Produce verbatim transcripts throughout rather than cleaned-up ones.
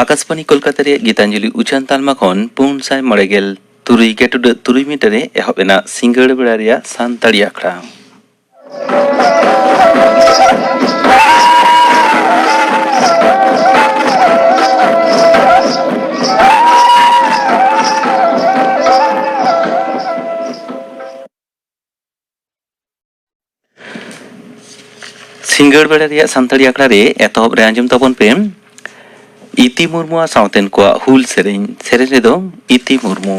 ᱟᱠᱟᱥᱵᱟᱱᱤ ᱠᱳᱞᱠᱟᱛᱟ ᱨᱮᱭᱟᱜ ᱜᱤᱛᱟᱧᱡᱚᱞᱤ ᱩᱪᱷᱟᱹᱱ ᱛᱟᱞᱢᱟ ᱠᱷᱚᱱ ᱯᱩᱱ ᱥᱟᱭ ᱢᱚᱬᱮ ᱜᱮᱞ ᱛᱩᱨᱩᱭ ᱜᱮᱴᱩᱰᱟᱹᱜ ᱛᱩᱨᱩᱭ ᱢᱤᱴᱟᱨ ᱨᱮ ᱮᱦᱚᱵ ᱮᱱᱟ ᱥᱤᱸᱜᱟᱹᱲ ᱵᱮᱲᱟ ᱨᱮᱭᱟᱜ ᱥᱟᱱᱛᱟᱲᱤ ᱟᱠᱷᱲᱟ᱾ ᱥᱤᱸᱜᱟᱹᱲ ᱵᱮᱲᱟ ᱨᱮᱭᱟᱜ ᱥᱟᱱᱛᱟᱲᱤ ᱟᱠᱷᱲᱟ ᱨᱮ ᱮᱛᱚᱦᱚᱵ ᱨᱮ ᱟᱸᱡᱚᱢ ᱛᱟᱵᱚᱱ ᱯᱮ ᱤᱛᱤ ᱢᱩᱨᱢᱩᱣᱟᱜ ᱥᱟᱶᱛᱮᱱ ᱠᱚᱣᱟᱜ ᱦᱩᱞ ᱥᱮᱨᱮᱧ᱾ ᱥᱮᱨᱮᱧ ᱨᱮᱫᱚ ᱤᱛᱤ ᱢᱩᱨᱢᱩ᱾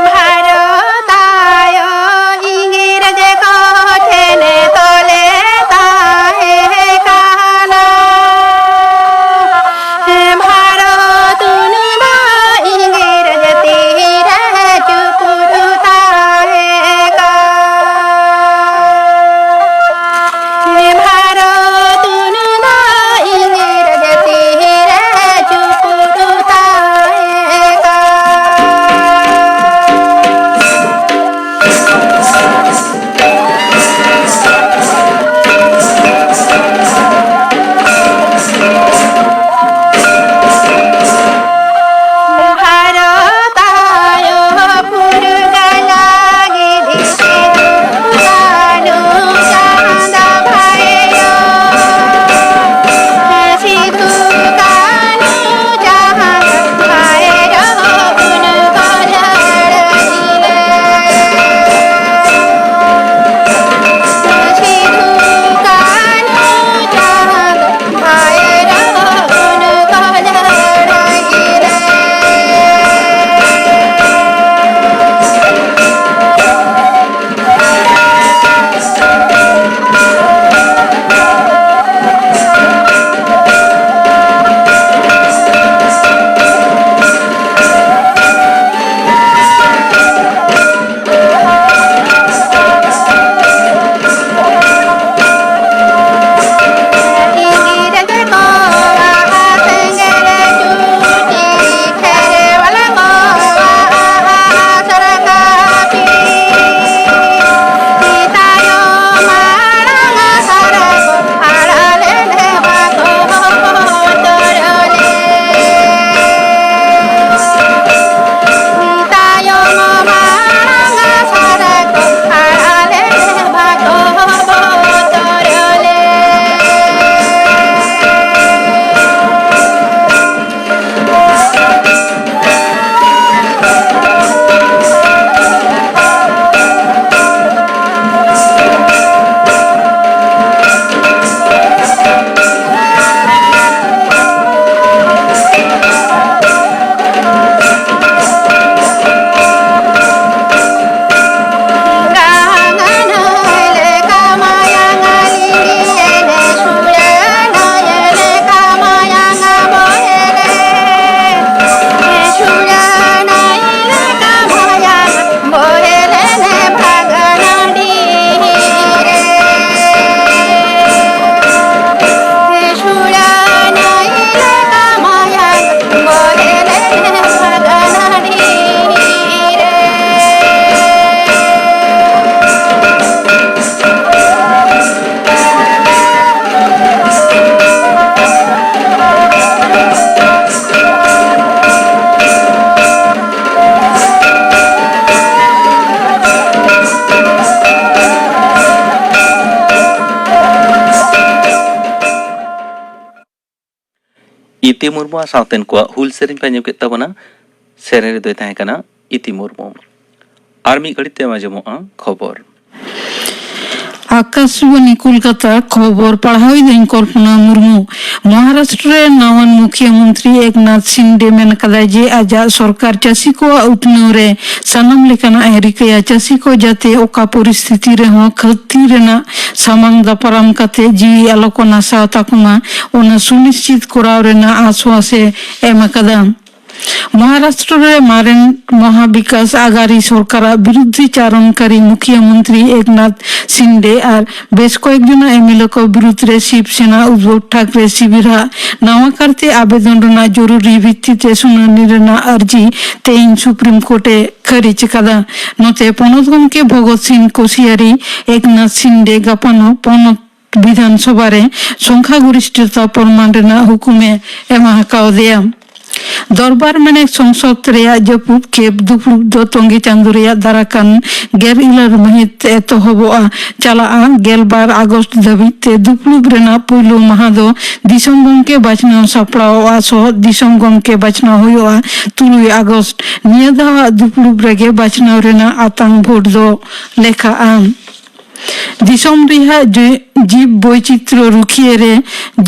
ᱵᱷᱟᱨᱚᱛ ᱟᱭᱳ ᱤᱝᱨᱮᱡᱽ ᱠᱚ ᱴᱷᱮᱱ ᱛᱚᱞᱮ ᱛᱟᱦᱮᱸ ᱠᱟᱱᱟ᱾ ᱵᱷᱟᱨᱚᱛ ᱩᱱ ᱫᱚ ᱤᱝᱨᱮᱡᱽ ᱛᱤᱨᱮ ᱪᱩᱯᱩᱫ ᱛᱟᱦᱮᱸ ᱠᱟᱱᱟ᱾ ᱵᱷᱟᱨᱚᱛ ᱩᱱ ᱫᱚ ᱤᱝᱨᱮᱡᱽ ᱛᱤᱨᱮ ᱪᱩᱯᱩᱫ ᱛᱟᱦᱮᱸ ᱤᱛᱤ ᱢᱩᱨᱢᱩ ᱟᱨ ᱥᱟᱶᱛᱮᱱ ᱠᱚᱣᱟᱜ ᱦᱩᱞ ᱥᱮᱨᱮᱧ ᱯᱮ ᱟᱸᱡᱚᱢ ᱠᱮᱫ ᱛᱟᱵᱚᱱᱟ᱾ ᱥᱮᱨᱮᱧ ᱨᱮᱫᱚᱭ ᱛᱟᱦᱮᱸ ᱠᱟᱱᱟ ᱤᱛᱤ ᱢᱩᱨᱢᱩ᱾ ᱟᱨ ᱢᱤᱫ ᱜᱷᱟᱹᱲᱤᱡ ᱛᱮ ᱟᱸᱡᱚᱢᱚᱜᱼᱟ ᱠᱷᱚᱵᱚᱨ᱾ ᱟᱠᱟᱥᱵᱟᱱᱤ ᱠᱳᱞᱠᱟᱛᱟ, ᱠᱷᱚᱵᱚᱨ ᱯᱟᱲᱦᱟᱣᱤᱫᱟᱹᱧ ᱠᱚᱞᱯᱚᱱᱟ ᱢᱩᱨᱢᱩ᱾ ᱢᱚᱦᱟᱨᱟᱥᱴᱨᱚ ᱨᱮ ᱱᱟᱣᱟᱱ ᱢᱩᱠᱷᱤᱭᱟᱹ ᱢᱚᱱᱛᱨᱤ ᱮᱠᱱᱟᱛᱷ ᱥᱤᱱᱰᱮ ᱢᱮᱱ ᱠᱟᱫᱟᱭ ᱡᱮ ᱟᱡᱟᱜ ᱥᱚᱨᱠᱟᱨ ᱪᱟᱹᱥᱤ ᱠᱚᱣᱟᱜ ᱩᱛᱱᱟᱹᱣ ᱨᱮ ᱥᱟᱱᱟᱢ ᱞᱮᱠᱟᱱᱟᱜ ᱮ ᱨᱤᱠᱟᱹᱭᱟ᱾ ᱪᱟᱹᱥᱤ ᱠᱚ ᱡᱟᱛᱮ ᱚᱠᱟ ᱯᱚᱨᱤᱥᱛᱷᱤᱛᱤ ᱨᱮᱦᱚᱸ ᱠᱷᱟᱹᱛᱤ ᱨᱮᱱᱟᱜ ᱥᱟᱢᱟᱝ ᱫᱟᱯᱨᱟᱢ ᱠᱟᱛᱮ ᱡᱤᱣᱤ ᱟᱞᱚ ᱠᱚ ᱱᱟᱥᱟᱣ ᱛᱟᱠᱚ ᱢᱟ, ᱚᱱᱟ ᱥᱩᱱᱤᱥᱪᱤᱛ ᱠᱚᱨᱟᱣ ᱨᱮᱱᱟᱜ ᱟᱥᱣᱟᱥ ᱮ ᱮᱢ ᱟᱠᱟᱫᱟ᱾ ᱢᱚᱦᱟᱨᱟᱥᱴᱨᱚ ᱨᱮ ᱢᱟᱨᱮᱱ ᱢᱚᱦᱟ ᱵᱤᱠᱟᱥ ᱟᱜᱟᱨᱤ ᱥᱚᱨᱠᱟᱨᱟᱜ ᱵᱤᱨᱩᱫᱷᱤ ᱪᱟᱨᱚᱱᱠᱟᱨᱤ ᱢᱩᱠᱷᱤᱭᱟᱹ ᱢᱚᱱᱛᱨᱤ ᱮᱠᱱᱟᱛᱷ ᱥᱤᱱᱰᱮ ᱟᱨ ᱵᱮᱥ ᱠᱚᱭᱮᱠ ᱡᱚᱱᱟ ᱮᱢᱮᱞᱮ ᱠᱚ ᱵᱤᱨᱩᱫᱷ ᱨᱮ ᱥᱤᱵ ᱥᱮᱱᱟ ᱩᱫᱷᱚᱵ ᱴᱷᱟᱠᱨᱮ ᱥᱤᱵᱤᱨᱟᱜ ᱱᱟᱣᱟ ᱠᱟᱨᱛᱮ ᱟᱵᱮᱫᱚᱱ ᱨᱮᱱᱟᱜ ᱡᱚᱨᱩᱨᱤ ᱵᱷᱤᱛᱛᱤ ᱛᱮ ᱥᱩᱱᱟᱹᱱᱤ ᱨᱮᱱᱟᱜ ᱟᱨᱡᱤ ᱛᱮᱦᱮᱧ ᱥᱩᱯᱨᱤᱢ ᱠᱳᱨᱴ ᱮ ᱠᱷᱟᱹᱨᱤᱡ ᱟᱠᱟᱫᱟ᱾ ᱱᱚᱛᱮ ᱯᱚᱱᱚᱛ ᱜᱚᱢᱠᱮ ᱵᱷᱚᱜᱚᱛ ᱥᱤᱝ ᱠᱳᱥᱤᱭᱟᱨᱤ ᱮᱠᱱᱟᱛᱷ ᱥᱤᱱᱰᱮ ᱜᱟᱯᱟᱱᱚᱜ ᱯᱚᱱᱚᱛ ᱵᱤᱫᱷᱟᱱ ᱥᱚᱵᱷᱟ ᱨᱮ ᱥᱚᱝᱠᱷᱟ ᱜᱚᱨᱤᱥᱴᱷᱚᱛᱟ ᱯᱨᱚᱢᱟᱱ ᱨᱮᱱᱟᱜ ᱦᱩᱠᱩᱢ ᱮ ᱮᱢᱟ ᱟᱠᱟᱣᱟᱫᱮᱭᱟ᱾ ᱫᱚᱨᱵᱟᱨ ᱢᱮᱱᱮᱠ ᱥᱚᱝᱥᱚᱫ ᱨᱮᱭᱟᱜ ᱡᱟᱹᱯᱩᱫ ᱠᱮᱯ ᱫᱩᱯᱲᱩᱵ ᱫᱚ ᱛᱚᱝᱜᱮ ᱪᱟᱸᱫᱳ ᱨᱮᱭᱟᱜ ᱫᱟᱨᱟᱠᱟᱱ ᱜᱮᱞ ᱤᱨᱟᱹᱞ ᱢᱟᱹᱦᱤᱛ ᱮᱛᱚᱦᱚᱵᱚᱜᱼᱟ, ᱪᱟᱞᱟᱜᱼᱟ ᱜᱮᱞᱵᱟᱨ ᱟᱜᱚᱥᱴ ᱫᱷᱟᱹᱵᱤᱡ ᱛᱮ᱾ ᱫᱩᱯᱲᱩᱵ ᱨᱮᱱᱟᱜ ᱯᱩᱭᱞᱩ ᱢᱟᱦᱟ ᱫᱚ ᱫᱤᱥᱚᱢ ᱜᱚᱢᱠᱮ ᱵᱟᱪᱷᱱᱟᱣ ᱥᱟᱯᱲᱟᱣᱚᱜᱼᱟ ᱥᱚᱦᱚ ᱫᱤᱥᱚᱢ ᱜᱚᱢᱠᱮ ᱵᱟᱪᱷᱱᱟᱣ ᱦᱩᱭᱩᱜᱼᱟ ᱛᱩᱨᱩᱭ ᱟᱜᱚᱥᱴ᱾ ᱱᱤᱭᱟᱹ ᱫᱷᱟᱣᱟᱜ ᱫᱩᱯᱲᱩᱵ ᱨᱮᱜᱮ ᱵᱟᱪᱷᱱᱟᱣ ᱨᱮᱱᱟᱜ ᱟᱛᱟᱝ ᱵᱷᱳᱴ ᱫᱚ ᱞᱮᱠᱷᱟᱜᱼᱟ᱾ ᱫᱤᱥᱚᱢ ᱨᱮᱭᱟᱜ ᱡᱤ-, ᱡᱤᱵᱽ ᱵᱳᱭᱪᱤᱛᱨᱚ ᱨᱩᱠᱷᱤᱭᱟᱹ ᱨᱮ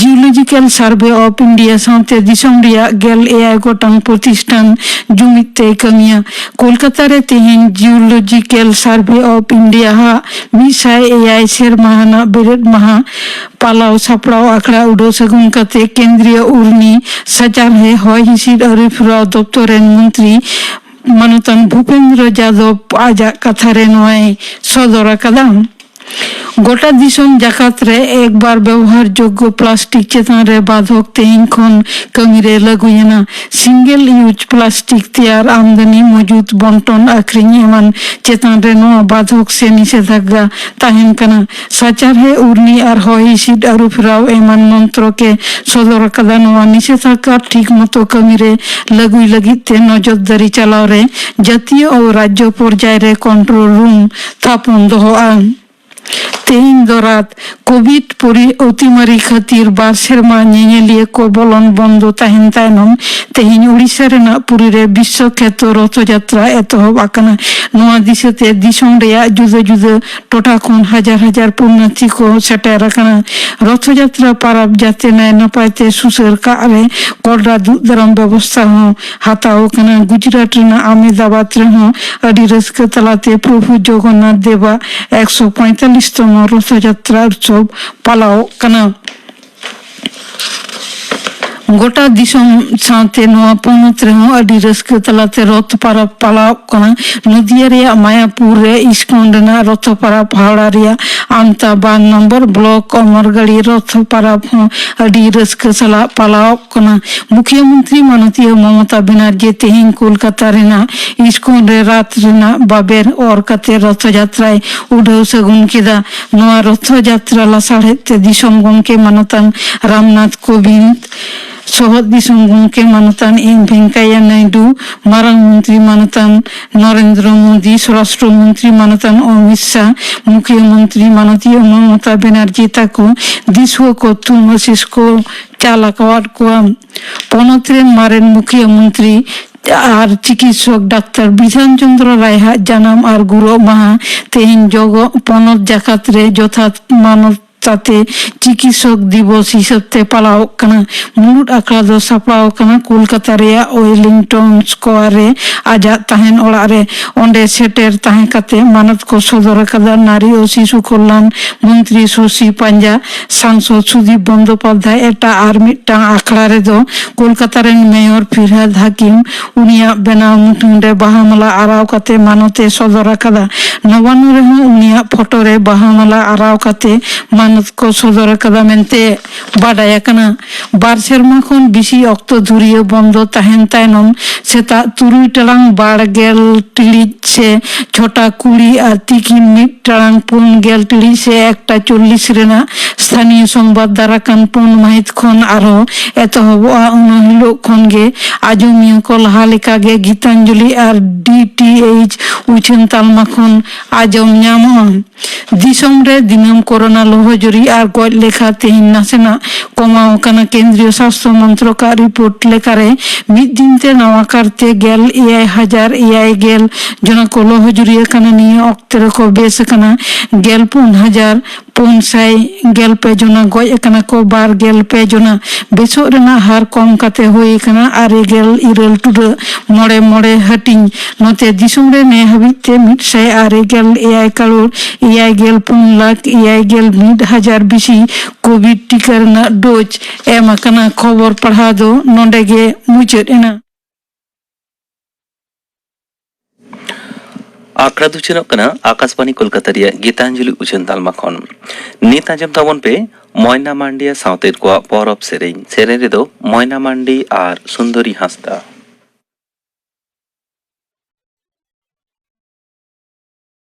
Geological Survey of India ᱥᱟᱶᱛᱮ ᱫᱤᱥᱚᱢ ᱨᱮᱭᱟᱜ ᱜᱮᱞ ᱮᱭᱟᱭ ᱜᱚᱴᱟᱝ ᱯᱨᱚᱛᱤᱥᱴᱷᱟᱱ ᱡᱩᱢᱤᱫ ᱛᱮᱭ ᱠᱟᱹᱢᱤᱭᱟ᱾ ᱠᱳᱞᱠᱟᱛᱟ ᱨᱮ ᱛᱮᱦᱮᱧ Geological Survey of India ᱦᱟᱜ ᱢᱤᱫ ᱥᱟᱭ ᱮᱭᱟᱭ ᱥᱮᱨᱢᱟ ᱟᱱᱟᱜ ᱵᱮᱨᱮᱫ ᱢᱟᱦᱟ ᱯᱟᱞᱟᱣ ᱥᱟᱯᱲᱟᱣ ᱟᱠᱷᱲᱟ ᱩᱰᱟᱹᱣ ᱥᱟᱹᱜᱩᱱ ᱠᱟᱛᱮ ᱠᱮᱱᱫᱨᱤᱭᱚ ᱩᱨᱱᱤ ᱥᱟᱪᱟᱨᱦᱮ ᱦᱚᱭ ᱦᱤᱸᱥᱤᱫ ᱟᱹᱨᱩ ᱯᱷᱮᱨᱟᱣ ᱫᱚᱯᱛᱚᱨ ᱨᱮᱱ ᱢᱚᱱᱛᱨᱤ ᱢᱟᱱᱚᱛᱟᱱ ᱵᱷᱩᱯᱮᱱᱫᱨᱚ ᱡᱟᱫᱚᱵ ᱟᱡᱟᱜ ᱠᱟᱛᱷᱟ ᱨᱮ ᱱᱚᱣᱟᱭ ᱥᱚᱫᱚᱨ ᱟᱠᱟᱫᱟ᱾ ᱜᱚᱴᱟ ᱫᱤᱥᱚᱢ ᱡᱟᱠᱟᱛ ᱨᱮ ᱮᱠᱵᱟᱨ ᱵᱮᱵᱚᱦᱟᱨ ᱡᱳᱜᱽᱜᱚ ᱯᱞᱟᱥᱴᱤᱠ ᱪᱮᱛᱟᱱ ᱨᱮ ᱵᱟᱫᱷᱚᱠ ᱛᱮᱦᱮᱧ ᱠᱷᱚᱱ ᱠᱟᱹᱢᱤ ᱨᱮ ᱞᱟᱹᱜᱩᱭᱮᱱᱟ᱾ Single use plastic ᱛᱮᱭᱟᱨ, ᱟᱢᱫᱟᱱᱤ, ᱢᱚᱡᱩᱛ, ᱵᱚᱱᱴᱚᱱ, ᱟᱹᱠᱷᱨᱤᱧ ᱮᱢᱟᱱ ᱪᱮᱛᱟᱱ ᱨᱮ ᱱᱚᱣᱟ ᱵᱟᱫᱷᱚᱠ ᱥᱮ ᱱᱤᱥᱮᱫᱷᱟᱜᱽᱜᱟ ᱛᱟᱦᱮᱱ ᱠᱟᱱᱟ᱾ ᱥᱟᱪᱟᱨᱦᱮ, ᱩᱨᱱᱤ ᱟᱨ ᱦᱚᱭ ᱦᱤᱸᱥᱤᱫ ᱟᱹᱨᱩ ᱯᱷᱮᱨᱟᱣ ᱮᱢᱟᱱ ᱢᱚᱱᱛᱨᱚᱠ ᱮ ᱥᱚᱫᱚᱨ ᱟᱠᱟᱫᱟ᱾ ᱱᱚᱣᱟ ᱱᱤᱥᱮᱫᱷᱟᱜᱽᱜᱟ ᱴᱷᱤᱠ ᱢᱚᱛᱚ ᱠᱟᱹᱢᱤ ᱨᱮ ᱞᱟᱹᱜᱩᱭ ᱞᱟᱹᱜᱤᱫ ᱛᱮ ᱱᱚᱡᱚᱨᱫᱟᱨᱤ ᱪᱟᱞᱟᱣ ᱨᱮ ᱡᱟᱹᱛᱤᱭᱚ ᱟᱨ ᱨᱟᱡᱽᱡᱚ ᱯᱚᱨᱡᱟᱭ ᱨᱮ ᱠᱚᱱᱴᱨᱳᱞ ᱨᱩᱢ ᱛᱷᱟᱯᱚᱱ ᱫᱚᱦᱚᱜᱼᱟ᱾ ᱛᱮᱦᱮᱧ ᱫᱚ ᱨᱟᱛ᱾ ᱠᱳᱵᱷᱤᱰ ᱯᱚᱨᱤ-, ᱚᱛᱤᱢᱟᱨᱤ ᱠᱷᱟᱹᱛᱤᱨ ᱵᱟᱨ ᱥᱮᱨᱢᱟ ᱧᱮᱧᱮᱞᱤᱭᱟᱹ ᱠᱚ ᱵᱚᱞᱚᱱ ᱵᱚᱱᱫᱚ ᱛᱟᱦᱮᱱ ᱛᱟᱭᱱᱚᱢ, ᱛᱮᱦᱮᱧ ᱳᱰᱤᱥᱟ ᱨᱮᱱᱟᱜ ᱯᱩᱨᱤ ᱨᱮ ᱵᱤᱥᱥᱚ ᱠᱷᱮᱛᱚ ᱨᱚᱛᱷᱚ ᱡᱟᱛᱨᱟ ᱮᱛᱚᱦᱚᱵ ᱟᱠᱟᱱᱟ᱾ ᱱᱚᱣᱟ ᱫᱤᱥᱟᱹᱛᱮ ᱫᱤᱥᱚᱢ ᱨᱮᱭᱟᱜ ᱡᱩᱫᱟᱹ ᱡᱩᱫᱟᱹ ᱴᱚᱴᱷᱟ ᱠᱷᱚᱱ ᱦᱟᱡᱟᱨ ᱦᱟᱡᱟᱨ ᱯᱩᱨᱱᱟᱨᱛᱷᱤ ᱠᱚ ᱥᱮᱴᱮᱨ ᱟᱠᱟᱱᱟ᱾ ᱨᱚᱛᱷᱚ ᱡᱟᱛᱨᱟ ᱯᱟᱨᱟᱵᱽ ᱡᱟᱛᱮ ᱱᱟᱭ ᱱᱟᱯᱟᱭ ᱛᱮ ᱥᱩᱥᱟᱹᱨ ᱠᱟᱜ ᱨᱮ ᱠᱚᱰᱨᱟ ᱫᱩᱜ ᱫᱟᱨᱟᱢ ᱵᱮᱵᱚᱥᱛᱷᱟ ᱦᱚᱸ ᱦᱟᱛᱟᱣ ᱟᱠᱟᱱᱟ᱾ ᱜᱩᱡᱽᱨᱟᱴ ᱨᱮᱱᱟᱜ ᱟᱢᱮᱫᱟᱵᱟᱫᱽ ᱨᱮᱦᱚᱸ ᱟᱹᱰᱤ ᱨᱟᱹᱥᱠᱟᱹ ᱛᱟᱞᱟᱛᱮ ᱯᱨᱚᱵᱷᱩ ᱡᱚᱜᱚᱱᱱᱟᱛᱷ ᱫᱮᱵᱟᱜ ᱮᱠᱥᱚ ᱯᱚᱸᱭᱛᱟᱞᱞᱤᱥ ᱛᱚᱢᱚ ᱨᱚᱛᱷᱚ ᱡᱟᱛᱨᱟ ᱩᱛᱥᱚᱵᱽ ᱯᱟᱞᱟᱣᱚᱜ ᱠᱟᱱᱟ᱾ ᱜᱚᱴᱟ ᱫᱤᱥᱚᱢ ᱥᱟᱶᱛᱮ ᱱᱚᱣᱟ ᱯᱚᱱᱚᱛ ᱨᱮᱦᱚᱸ ᱟᱹᱰᱤ ᱨᱟᱹᱥᱠᱟᱹ ᱛᱟᱞᱟᱛᱮ ᱨᱚᱛᱷ ᱯᱟᱨᱟᱵᱽ ᱯᱟᱞᱟᱣᱚᱜ ᱠᱟᱱᱟ᱾ ᱱᱚᱫᱤᱭᱟ ᱨᱮᱭᱟᱜ ᱢᱟᱭᱟᱯᱩᱨ ᱨᱮ ᱤᱥᱠᱚᱱ ᱨᱮᱱᱟᱜ ᱨᱚᱛᱷᱚ ᱯᱟᱨᱟᱵᱽ, ᱦᱟᱣᱲᱟ ᱨᱮᱭᱟᱜ ᱟᱢᱛᱟ ᱵᱟᱨ ᱱᱚᱢᱵᱚᱨ ᱵᱞᱚᱠ ᱚᱢᱚᱨᱜᱟᱲᱤ ᱨᱚᱛᱷᱚ ᱯᱟᱨᱟᱵᱽ ᱦᱚᱸ ᱟᱹᱰᱤ ᱨᱟᱹᱥᱠᱟᱹ ᱥᱟᱞᱟᱜ ᱯᱟᱞᱟᱣᱚᱜ ᱠᱟᱱᱟ᱾ ᱢᱩᱠᱷᱭᱟᱹ ᱢᱚᱱᱛᱨᱤ ᱢᱟᱱᱚᱛᱤᱭᱟᱹ ᱢᱚᱢᱚᱛᱟ ᱵᱮᱱᱟᱨᱡᱤ ᱛᱮᱦᱮᱧ ᱠᱳᱞᱠᱟᱛᱟ ᱨᱮᱱᱟᱜ ᱤᱥᱠᱚᱱ ᱨᱮ ᱨᱟᱛ ᱨᱮᱱᱟᱜ ᱵᱟᱵᱮᱨ ᱚᱨ ᱠᱟᱛᱮ ᱨᱚᱛᱷᱚ ᱡᱟᱛᱨᱟᱭ ᱩᱰᱷᱟᱹᱣ ᱥᱟᱹᱜᱩᱱ ᱠᱮᱫᱟ᱾ ᱱᱚᱣᱟ ᱨᱚᱛᱷᱚ ᱡᱟᱛᱨᱟ ᱞᱟᱥᱟᱲᱦᱮᱫ ᱛᱮ ᱫᱤᱥᱚᱢ ᱜᱚᱢᱠᱮ ᱢᱟᱱᱚᱛᱟᱱ ᱨᱟᱢᱱᱟᱛᱷ ᱠᱳᱵᱤᱱᱫᱽ, ᱥᱚᱦᱚᱫ ᱫᱤᱥᱚᱢ ᱜᱚᱢᱠᱮ ᱢᱟᱱᱚᱛᱟᱱ ᱮᱢ ᱵᱷᱮᱝᱠᱟᱭᱟ ᱱᱟᱭᱰᱩ, ᱢᱟᱨᱟᱝ ᱢᱚᱱᱛᱨᱤ ᱢᱟᱱᱚᱛᱟᱱ ᱱᱚᱨᱮᱱᱫᱨᱚ ᱢᱳᱫᱤ, ᱥᱚᱨᱟᱥᱴᱨᱚ ᱢᱚᱱᱛᱨᱤ ᱢᱟᱱᱚᱛᱟᱱ ᱚᱢᱤᱛ ᱥᱟᱦ, ᱢᱩᱠᱷᱭᱟᱹ ᱢᱚᱱᱛᱨᱤ ᱢᱟᱱᱚᱛᱤᱭᱟᱹ ᱢᱚᱢᱚᱛᱟ ᱵᱮᱱᱟᱨᱡᱤ ᱛᱟᱠᱚ ᱫᱤᱥᱩᱣᱟᱹ ᱠᱚ ᱛᱷᱩᱢ ᱟᱹᱥᱤᱥ ᱠᱚ ᱪᱟᱞ ᱟᱠᱟᱣᱟᱫ ᱠᱚᱣᱟ᱾ ᱯᱚᱱᱚᱛ ᱨᱮᱱ ᱢᱟᱨᱮᱱ ᱢᱩᱠᱷᱭᱟᱹ ᱢᱚᱱᱛᱨᱤ ᱟᱨ ᱪᱤᱠᱤᱛᱥᱚᱠ ᱰᱟᱠᱛᱟᱨ ᱵᱤᱫᱷᱟᱱ ᱪᱚᱸᱫᱽᱨᱚ ᱨᱟᱭ ᱦᱟᱜ ᱡᱟᱱᱟᱢ ᱟᱨ ᱜᱩᱨᱚᱜ ᱢᱟᱦᱟ ᱛᱮᱦᱮᱧ ᱡᱚᱜᱚ ᱯᱚᱱᱚᱛ ᱡᱟᱠᱟᱛ ᱨᱮ ᱡᱚᱛᱷᱟᱛ ᱢᱟᱱᱚᱛ ᱟᱛᱮ ᱪᱤᱠᱤᱛᱥᱚᱠ ᱫᱤᱵᱚᱥ ᱦᱤᱥᱟᱹᱵ ᱛᱮ ᱯᱟᱞᱟᱣᱚᱜ ᱠᱟᱱᱟ᱾ ᱢᱩᱲᱩᱫ ᱟᱠᱷᱲᱟ ᱫᱚ ᱥᱟᱯᱲᱟᱣ ᱟᱠᱟᱱᱟ ᱠᱳᱞᱠᱟᱛᱟ ᱨᱮᱭᱟᱜ ᱳᱭᱮᱞᱤᱝᱴᱚᱱ ᱥᱠᱚᱣᱟᱨ ᱨᱮ ᱟᱡᱟᱜ ᱛᱟᱦᱮᱱ ᱚᱲᱟᱜ ᱨᱮ᱾ ᱚᱸᱰᱮ ᱥᱮᱴᱮᱨ ᱛᱟᱦᱮᱸ ᱠᱟᱛᱮ ᱢᱟᱱᱚᱛ ᱠᱚ ᱥᱚᱫᱚᱨ ᱟᱠᱟᱫᱟ ᱱᱟᱨᱤ ᱳ ᱥᱤᱥᱩ ᱠᱚᱞᱞᱟᱱ ᱢᱚᱱᱛᱨᱤ ᱥᱚᱥᱤ ᱯᱟᱧᱡᱟ, ᱥᱟᱝᱥᱚᱫ ᱥᱩᱫᱤᱯ ᱵᱚᱱᱫᱳᱯᱟᱫᱷᱭᱟᱭ᱾ ᱮᱴᱟᱜ ᱟᱨ ᱢᱤᱫᱴᱟᱝ ᱟᱠᱷᱲᱟ ᱨᱮᱫᱚ ᱠᱳᱞᱠᱟᱛᱟ ᱨᱮᱱ ᱢᱮᱭᱚᱨ ᱯᱷᱤᱨᱦᱟᱫ ᱦᱟᱠᱤᱢ ᱩᱱᱤᱭᱟᱜ ᱵᱮᱱᱟᱣ ᱢᱩᱴᱷᱟᱹᱱ ᱨᱮ ᱵᱟᱦᱟ ᱢᱟᱞᱟ ᱟᱨᱟᱣ ᱠᱟᱛᱮ ᱢᱟᱱᱚᱛ ᱮ ᱥᱚᱫᱚᱨ ᱟᱠᱟᱫᱟ᱾ ᱱᱚᱵᱟᱱᱱᱚ ᱨᱮᱦᱚᱸ ᱩᱱᱤᱭᱟᱜ ᱯᱷᱳᱴᱳ ᱨᱮ ᱵᱟᱦᱟ ᱢᱟᱞᱟ ᱟᱨᱟᱣ ᱠᱟᱛᱮ ᱢᱟᱱᱚᱛ ᱠᱚ ᱥᱚᱫᱚᱨ ᱟᱠᱟᱫᱟ ᱢᱮᱱᱛᱮ ᱵᱟᱰᱟᱭ ᱟᱠᱟᱱᱟ᱾ ᱵᱟᱨ ᱥᱮᱨᱢᱟ ᱠᱷᱚᱱ ᱵᱮᱥᱤ ᱚᱠᱛᱚ ᱫᱷᱩᱨᱤᱭᱟᱹ ᱵᱚᱱᱫᱚ ᱛᱟᱦᱮᱱ ᱛᱟᱭᱱᱚᱢ ᱥᱮᱛᱟᱜ ᱛᱩᱨᱩᱭ ᱴᱟᱲᱟᱝ ᱵᱟᱨ ᱜᱮᱞ ᱴᱤᱲᱤᱡ ᱥᱮ ᱪᱷᱚᱴᱟ ᱠᱩᱲᱤ ᱟᱨ ᱛᱤᱠᱤᱱ ᱢᱤᱫ ᱴᱟᱲᱟᱝ ᱯᱩᱱ ᱜᱮᱞ ᱴᱤᱲᱤᱡ ᱥᱮ ᱮᱠᱴᱟ ᱪᱚᱞᱞᱤᱥ ᱨᱮᱱᱟᱜ ᱥᱛᱷᱟᱱᱤᱭᱚ ᱥᱚᱝᱵᱟᱫ ᱫᱟᱨᱟᱠᱟᱱ ᱯᱩᱱ ᱢᱟᱹᱦᱤᱛ ᱠᱷᱚᱱ ᱟᱨᱦᱚᱸ ᱮᱛᱚᱦᱚᱵᱚᱜᱼᱟ᱾ ᱚᱱᱟ ᱦᱤᱞᱳᱜ ᱠᱷᱚᱱ ᱜᱮ ᱟᱸᱡᱚᱢᱤᱭᱟᱹ ᱠᱚ ᱞᱟᱦᱟ ᱞᱮᱠᱟᱜᱮ ᱜᱤᱛᱟᱧᱡᱚᱞᱤ ᱟᱨ ᱰᱤ ᱴᱤ ᱮᱭᱤᱪ ᱩᱪᱷᱟᱹᱱ ᱛᱟᱞᱢᱟ ᱠᱷᱚᱱ ᱟᱸᱡᱚᱢ ᱧᱟᱢᱚᱜᱼᱟ᱾ ᱫᱤᱥᱚᱢ ᱨᱮ ᱫᱤᱱᱟᱹᱢ ᱠᱳᱨᱳᱱᱟ ᱞᱚᱦᱚᱡᱩᱨᱤ ᱟᱨ ᱜᱚᱡ ᱞᱮᱠᱷᱟ ᱛᱮᱦᱮᱧ ᱱᱟᱥᱮᱱᱟᱜ ᱠᱚᱢᱟᱣ ᱟᱠᱟᱱᱟ᱾ ᱠᱮᱱᱫᱨᱤᱭᱚ ᱥᱟᱥᱛᱷᱚ ᱢᱚᱱᱛᱨᱚᱠᱟᱜ ᱨᱤᱯᱳᱨᱴ ᱞᱮᱠᱟᱨᱮ, ᱢᱤᱫ ᱫᱤᱱ ᱛᱮ ᱱᱟᱣᱟ ᱠᱟᱨᱛᱮ ᱜᱮᱞ ᱮᱭᱟᱭ ᱦᱟᱡᱟᱨ ᱮᱭᱟᱭ ᱜᱮᱞ ᱡᱚᱱᱟ ᱠᱚ ᱞᱚᱦᱚᱡᱩᱨᱤ ᱟᱠᱟᱱᱟ᱾ ᱱᱤᱭᱟᱹ ᱚᱠᱛᱮ ᱨᱮᱠᱚ ᱵᱮᱥ ᱟᱠᱟᱱᱟ ᱜᱮᱞ ᱯᱩᱱ ᱦᱟᱡᱟᱨ ᱯᱩᱱ ᱥᱟᱭ ᱜᱮᱞ ᱯᱮ ᱡᱚᱱᱟ, ᱜᱚᱡ ᱟᱠᱟᱱᱟ ᱠᱚ ᱵᱟᱨ ᱜᱮᱞ ᱯᱮ ᱡᱚᱱᱟ᱾ ᱵᱮᱥᱚᱜ ᱨᱮᱱᱟᱜ ᱦᱟᱨ ᱠᱚᱢ ᱠᱟᱛᱮ ᱦᱩᱭ ᱟᱠᱟᱱᱟ ᱟᱨᱮ ᱜᱮᱞ ᱤᱨᱟᱹᱞ ᱴᱩᱰᱟᱹᱜ ᱢᱚᱬᱮ ᱢᱚᱬᱮ ᱦᱟᱹᱴᱤᱧ᱾ ᱱᱚᱛᱮ ᱫᱤᱥᱚᱢ ᱨᱮ ᱱᱮ ᱦᱟᱹᱵᱤᱡ ᱛᱮ ᱢᱤᱫ ᱥᱟᱭ ᱟᱨᱮ ᱜᱮᱞ ᱮᱭᱟᱭ ᱠᱟᱨᱳᱲ ᱮᱭᱟᱭ ᱜᱮᱞ ᱯᱩᱱ ᱞᱟᱠᱷ ᱮᱭᱟᱭ ᱜᱮᱞ ᱢᱤᱫ ᱦᱟᱡᱟᱨ ᱵᱮᱥᱤ ᱠᱳᱵᱷᱤᱰ ᱴᱤᱠᱟ ᱨᱮᱱᱟᱜ ᱰᱳᱡᱽ ᱮᱢ ᱟᱠᱟᱱᱟ᱾ ᱠᱷᱚᱵᱚᱨ ᱯᱟᱲᱦᱟᱣ ᱫᱚ ᱱᱚᱰᱮ ᱜᱮ ᱢᱩᱪᱟᱹᱫ ᱮᱱᱟ᱾ ᱟᱠᱷᱲᱟ ᱫᱚ ᱩᱪᱷᱟᱹᱱᱚᱜ ᱠᱟᱱᱟ ᱟᱠᱟᱥᱵᱟᱬᱤ ᱠᱳᱞᱠᱟᱛᱟ ᱨᱮᱭᱟᱜ ᱜᱤᱛᱟᱧᱡᱚᱞᱤ ᱩᱪᱷᱟᱹᱱ ᱛᱟᱞᱢᱟ ᱠᱷᱚᱱ᱾ ᱱᱤᱛ ᱟᱸᱡᱚᱢ ᱛᱟᱵᱚᱱ ᱯᱮ ᱢᱚᱭᱱᱟ ᱢᱟᱱᱰᱤᱭᱟ ᱥᱟᱶᱛᱮᱫ ᱠᱚᱣᱟᱜ ᱯᱚᱨᱚᱵᱽ ᱥᱮᱨᱮᱧ᱾ ᱥᱮᱨᱮᱧ ᱨᱮᱫᱚ ᱢᱚᱭᱱᱟ ᱢᱟᱱᱰᱤ ᱟᱨ ᱥᱩᱱᱫᱚᱨᱤ ᱦᱟᱸᱥᱫᱟ᱾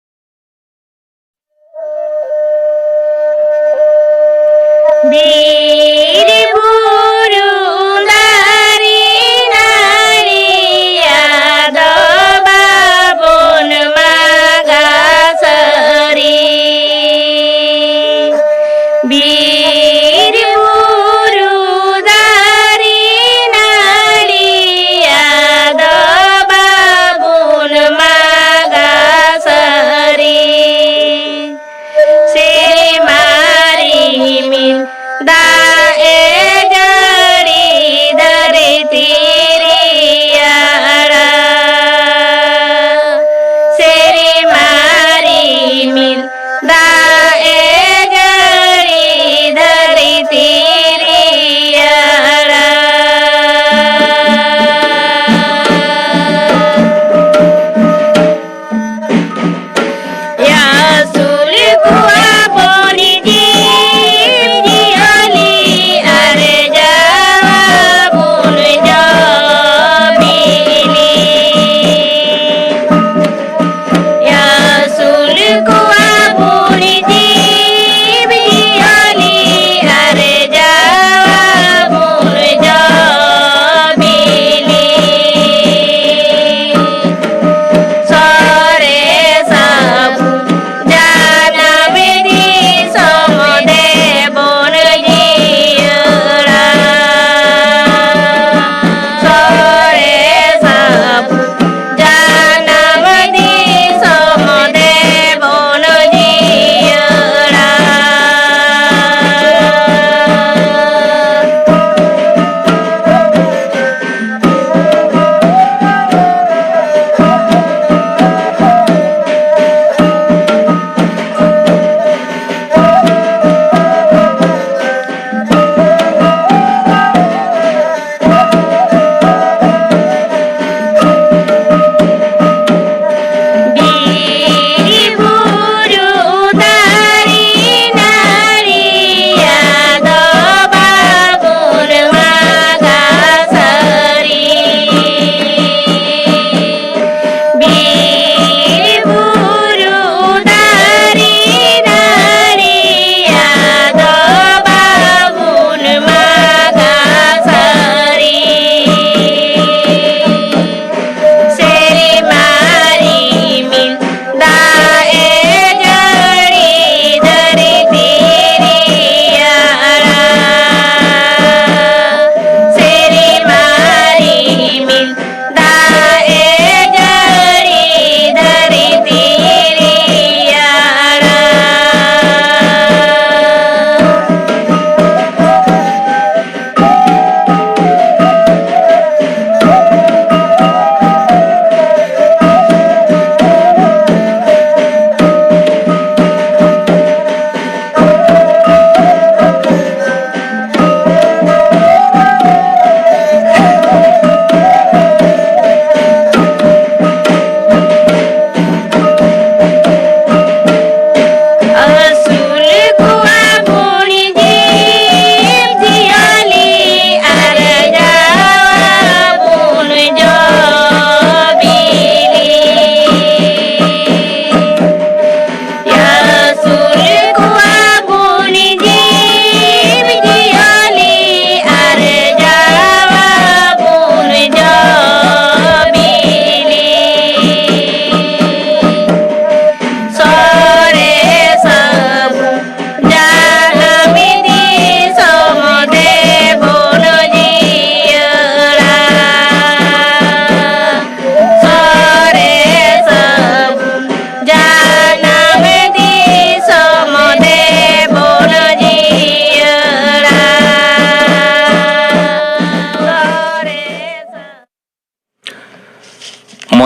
ᱵᱤᱨ ᱵᱩᱨᱩ ᱫᱟᱨᱮ ᱱᱟᱹᱲᱤ ᱟᱫᱚ ᱵᱟᱵᱚᱱ ᱢᱟᱜᱟ ᱥᱟᱹᱨᱤ᱾ ᱵᱤᱨ ᱵᱩᱨᱩ ᱫᱟᱨᱮ ᱱᱟᱹᱲᱤ ᱟᱫᱚ ᱵᱟᱵᱚᱱ ᱢᱟᱜᱟ ᱥᱟᱹᱨᱤ᱾ ᱥᱮᱨᱢᱟ ᱨᱤᱢᱤᱞ ᱫᱟᱜ ᱮ ᱡᱟᱹᱲᱤ ᱫᱷᱟᱹᱨᱛᱤ ᱨᱮᱭᱟᱲᱟ᱾ ᱥᱮᱨᱢᱟ ᱨᱤᱢᱤᱞ ᱫᱟᱜ ᱮ ᱡᱟᱹᱲᱤ ᱫᱷᱟᱹᱨᱛᱤ ᱨᱮᱭᱟᱲᱟ᱾ ᱟᱹᱥᱩᱞ ᱠᱚᱣᱟ ᱵᱚᱱ ᱡᱤᱵᱽ ᱡᱤᱭᱟᱹᱞᱤ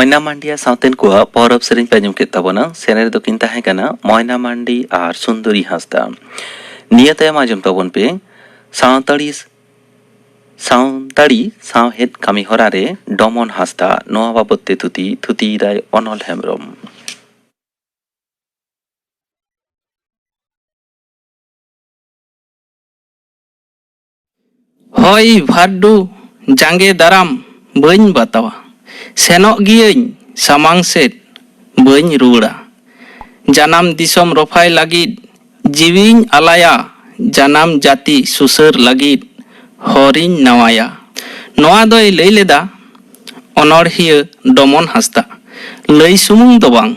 ᱢᱚᱭᱱᱟ ᱢᱟᱱᱰᱤᱭᱟ ᱥᱟᱶᱛᱮᱱ ᱠᱚᱣᱟᱜ ᱯᱚᱨᱚᱵᱽ ᱥᱮᱨᱮᱧ ᱯᱮ ᱟᱸᱡᱚᱢ ᱠᱮᱫ ᱛᱟᱵᱚᱱᱟ᱾ ᱥᱮᱨᱮᱧ ᱨᱮᱫᱚ ᱠᱤᱱ ᱛᱟᱦᱮᱸ ᱠᱟᱱᱟ ᱢᱚᱭᱱᱟ ᱢᱟᱱᱰᱤ ᱟᱨ ᱥᱩᱱᱫᱚᱨᱤ ᱦᱟᱸᱥᱫᱟ᱾ ᱱᱤᱭᱟᱹ ᱛᱟᱭᱚᱢ ᱟᱸᱡᱚᱢ ᱛᱟᱵᱚᱱ ᱯᱮ ᱥᱟᱱᱛᱟᱲᱤ, ᱥᱟᱱᱛᱟᱲᱤ ᱥᱟᱶᱦᱮᱫ ᱠᱟᱹᱢᱤ ᱦᱚᱨᱟ ᱨᱮ ᱰᱚᱢᱚᱱ ᱦᱟᱸᱥᱫᱟ᱾ ᱱᱚᱣᱟ ᱵᱟᱵᱚᱛ ᱛᱮ ᱛᱷᱩᱛᱤ, ᱛᱷᱩᱛᱤᱭᱮᱫᱟᱭ ᱚᱱᱚᱞ ᱦᱮᱢᱵᱨᱚᱢ᱾ ᱦᱚᱭ ᱵᱷᱟᱨᱰᱩ ᱡᱟᱸᱜᱮ ᱫᱟᱨᱟᱢ ᱵᱟᱹᱧ ᱵᱟᱛᱟᱣᱟ᱾ ᱥᱮᱱᱚᱜ ᱜᱤᱭᱟᱹᱧ ᱥᱟᱢᱟᱝ ᱥᱮᱫ, ᱵᱟᱹᱧ ᱨᱩᱣᱟᱹᱲᱟ᱾ ᱡᱟᱱᱟᱢ ᱫᱤᱥᱚᱢ ᱨᱚᱯᱷᱟᱭ ᱞᱟᱹᱜᱤᱫ ᱡᱤᱣᱤᱧ ᱟᱞᱟᱭᱟ᱾ ᱡᱟᱱᱟᱢ ᱡᱟᱹᱛᱤ ᱥᱩᱥᱟᱹᱨ ᱞᱟᱹᱜᱤᱫ ᱦᱚᱨᱤᱧ ᱱᱟᱣᱟᱭᱟ᱾ ᱱᱚᱣᱟ ᱫᱚᱭ ᱞᱟᱹᱭ ᱞᱮᱫᱟ ᱚᱱᱚᱬᱦᱤᱭᱟᱹ ᱰᱚᱢᱚᱱ ᱦᱟᱸᱥᱫᱟ᱾ ᱞᱟᱹᱭ ᱥᱩᱢᱩᱝ ᱫᱚ ᱵᱟᱝ,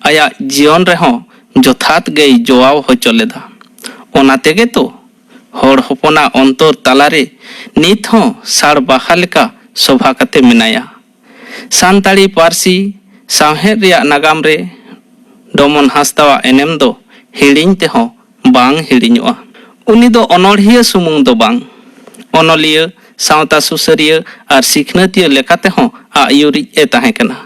ᱟᱭᱟᱜ ᱡᱤᱭᱚᱱ ᱨᱮᱦᱚᱸ ᱡᱚᱛᱷᱟᱛ ᱜᱮᱭ ᱡᱚᱣᱟᱣ ᱦᱚᱪᱚ ᱞᱮᱫᱟ᱾ ᱚᱱᱟ ᱛᱮᱜᱮ ᱛᱚ ᱦᱚᱲ ᱦᱚᱯᱚᱱᱟᱜ ᱚᱱᱛᱚᱨ ᱛᱟᱞᱟᱨᱮ ᱱᱤᱛ ᱦᱚᱸ ᱥᱟᱲ ᱵᱟᱦᱟ ᱞᱮᱠᱟ ᱥᱚᱵᱷᱟ ᱠᱟᱛᱮ ᱢᱮᱱᱟᱭᱟ᱾ ᱥᱟᱱᱛᱟᱲᱤ ᱯᱟᱹᱨᱥᱤ ᱥᱟᱶᱦᱮᱫ ᱨᱮᱭᱟᱜ ᱱᱟᱜᱟᱢ ᱨᱮ ᱰᱚᱢᱚᱱ ᱦᱟᱸᱥᱫᱟᱣᱟᱜ ᱮᱱᱮᱢ ᱫᱚ ᱦᱤᱲᱤᱧ ᱛᱮᱦᱚᱸ ᱵᱟᱝ ᱦᱤᱲᱤᱧᱚᱜᱼᱟ᱾ ᱩᱱᱤ ᱫᱚ ᱚᱱᱚᱬᱦᱤᱭᱟᱹ ᱥᱩᱢᱩᱝ ᱫᱚ ᱵᱟᱝ, ᱚᱱᱚᱞᱤᱭᱟᱹ, ᱥᱟᱶᱛᱟ ᱥᱩᱥᱟᱹᱨᱤᱭᱟᱹ ᱟᱨ ᱥᱤᱠᱷᱱᱟᱹᱛᱤᱭᱟᱹ ᱞᱮᱠᱟᱛᱮᱦᱚᱸ ᱟᱜ ᱟᱹᱭᱩᱨᱤᱡ ᱮ ᱛᱟᱦᱮᱸ ᱠᱟᱱᱟ᱾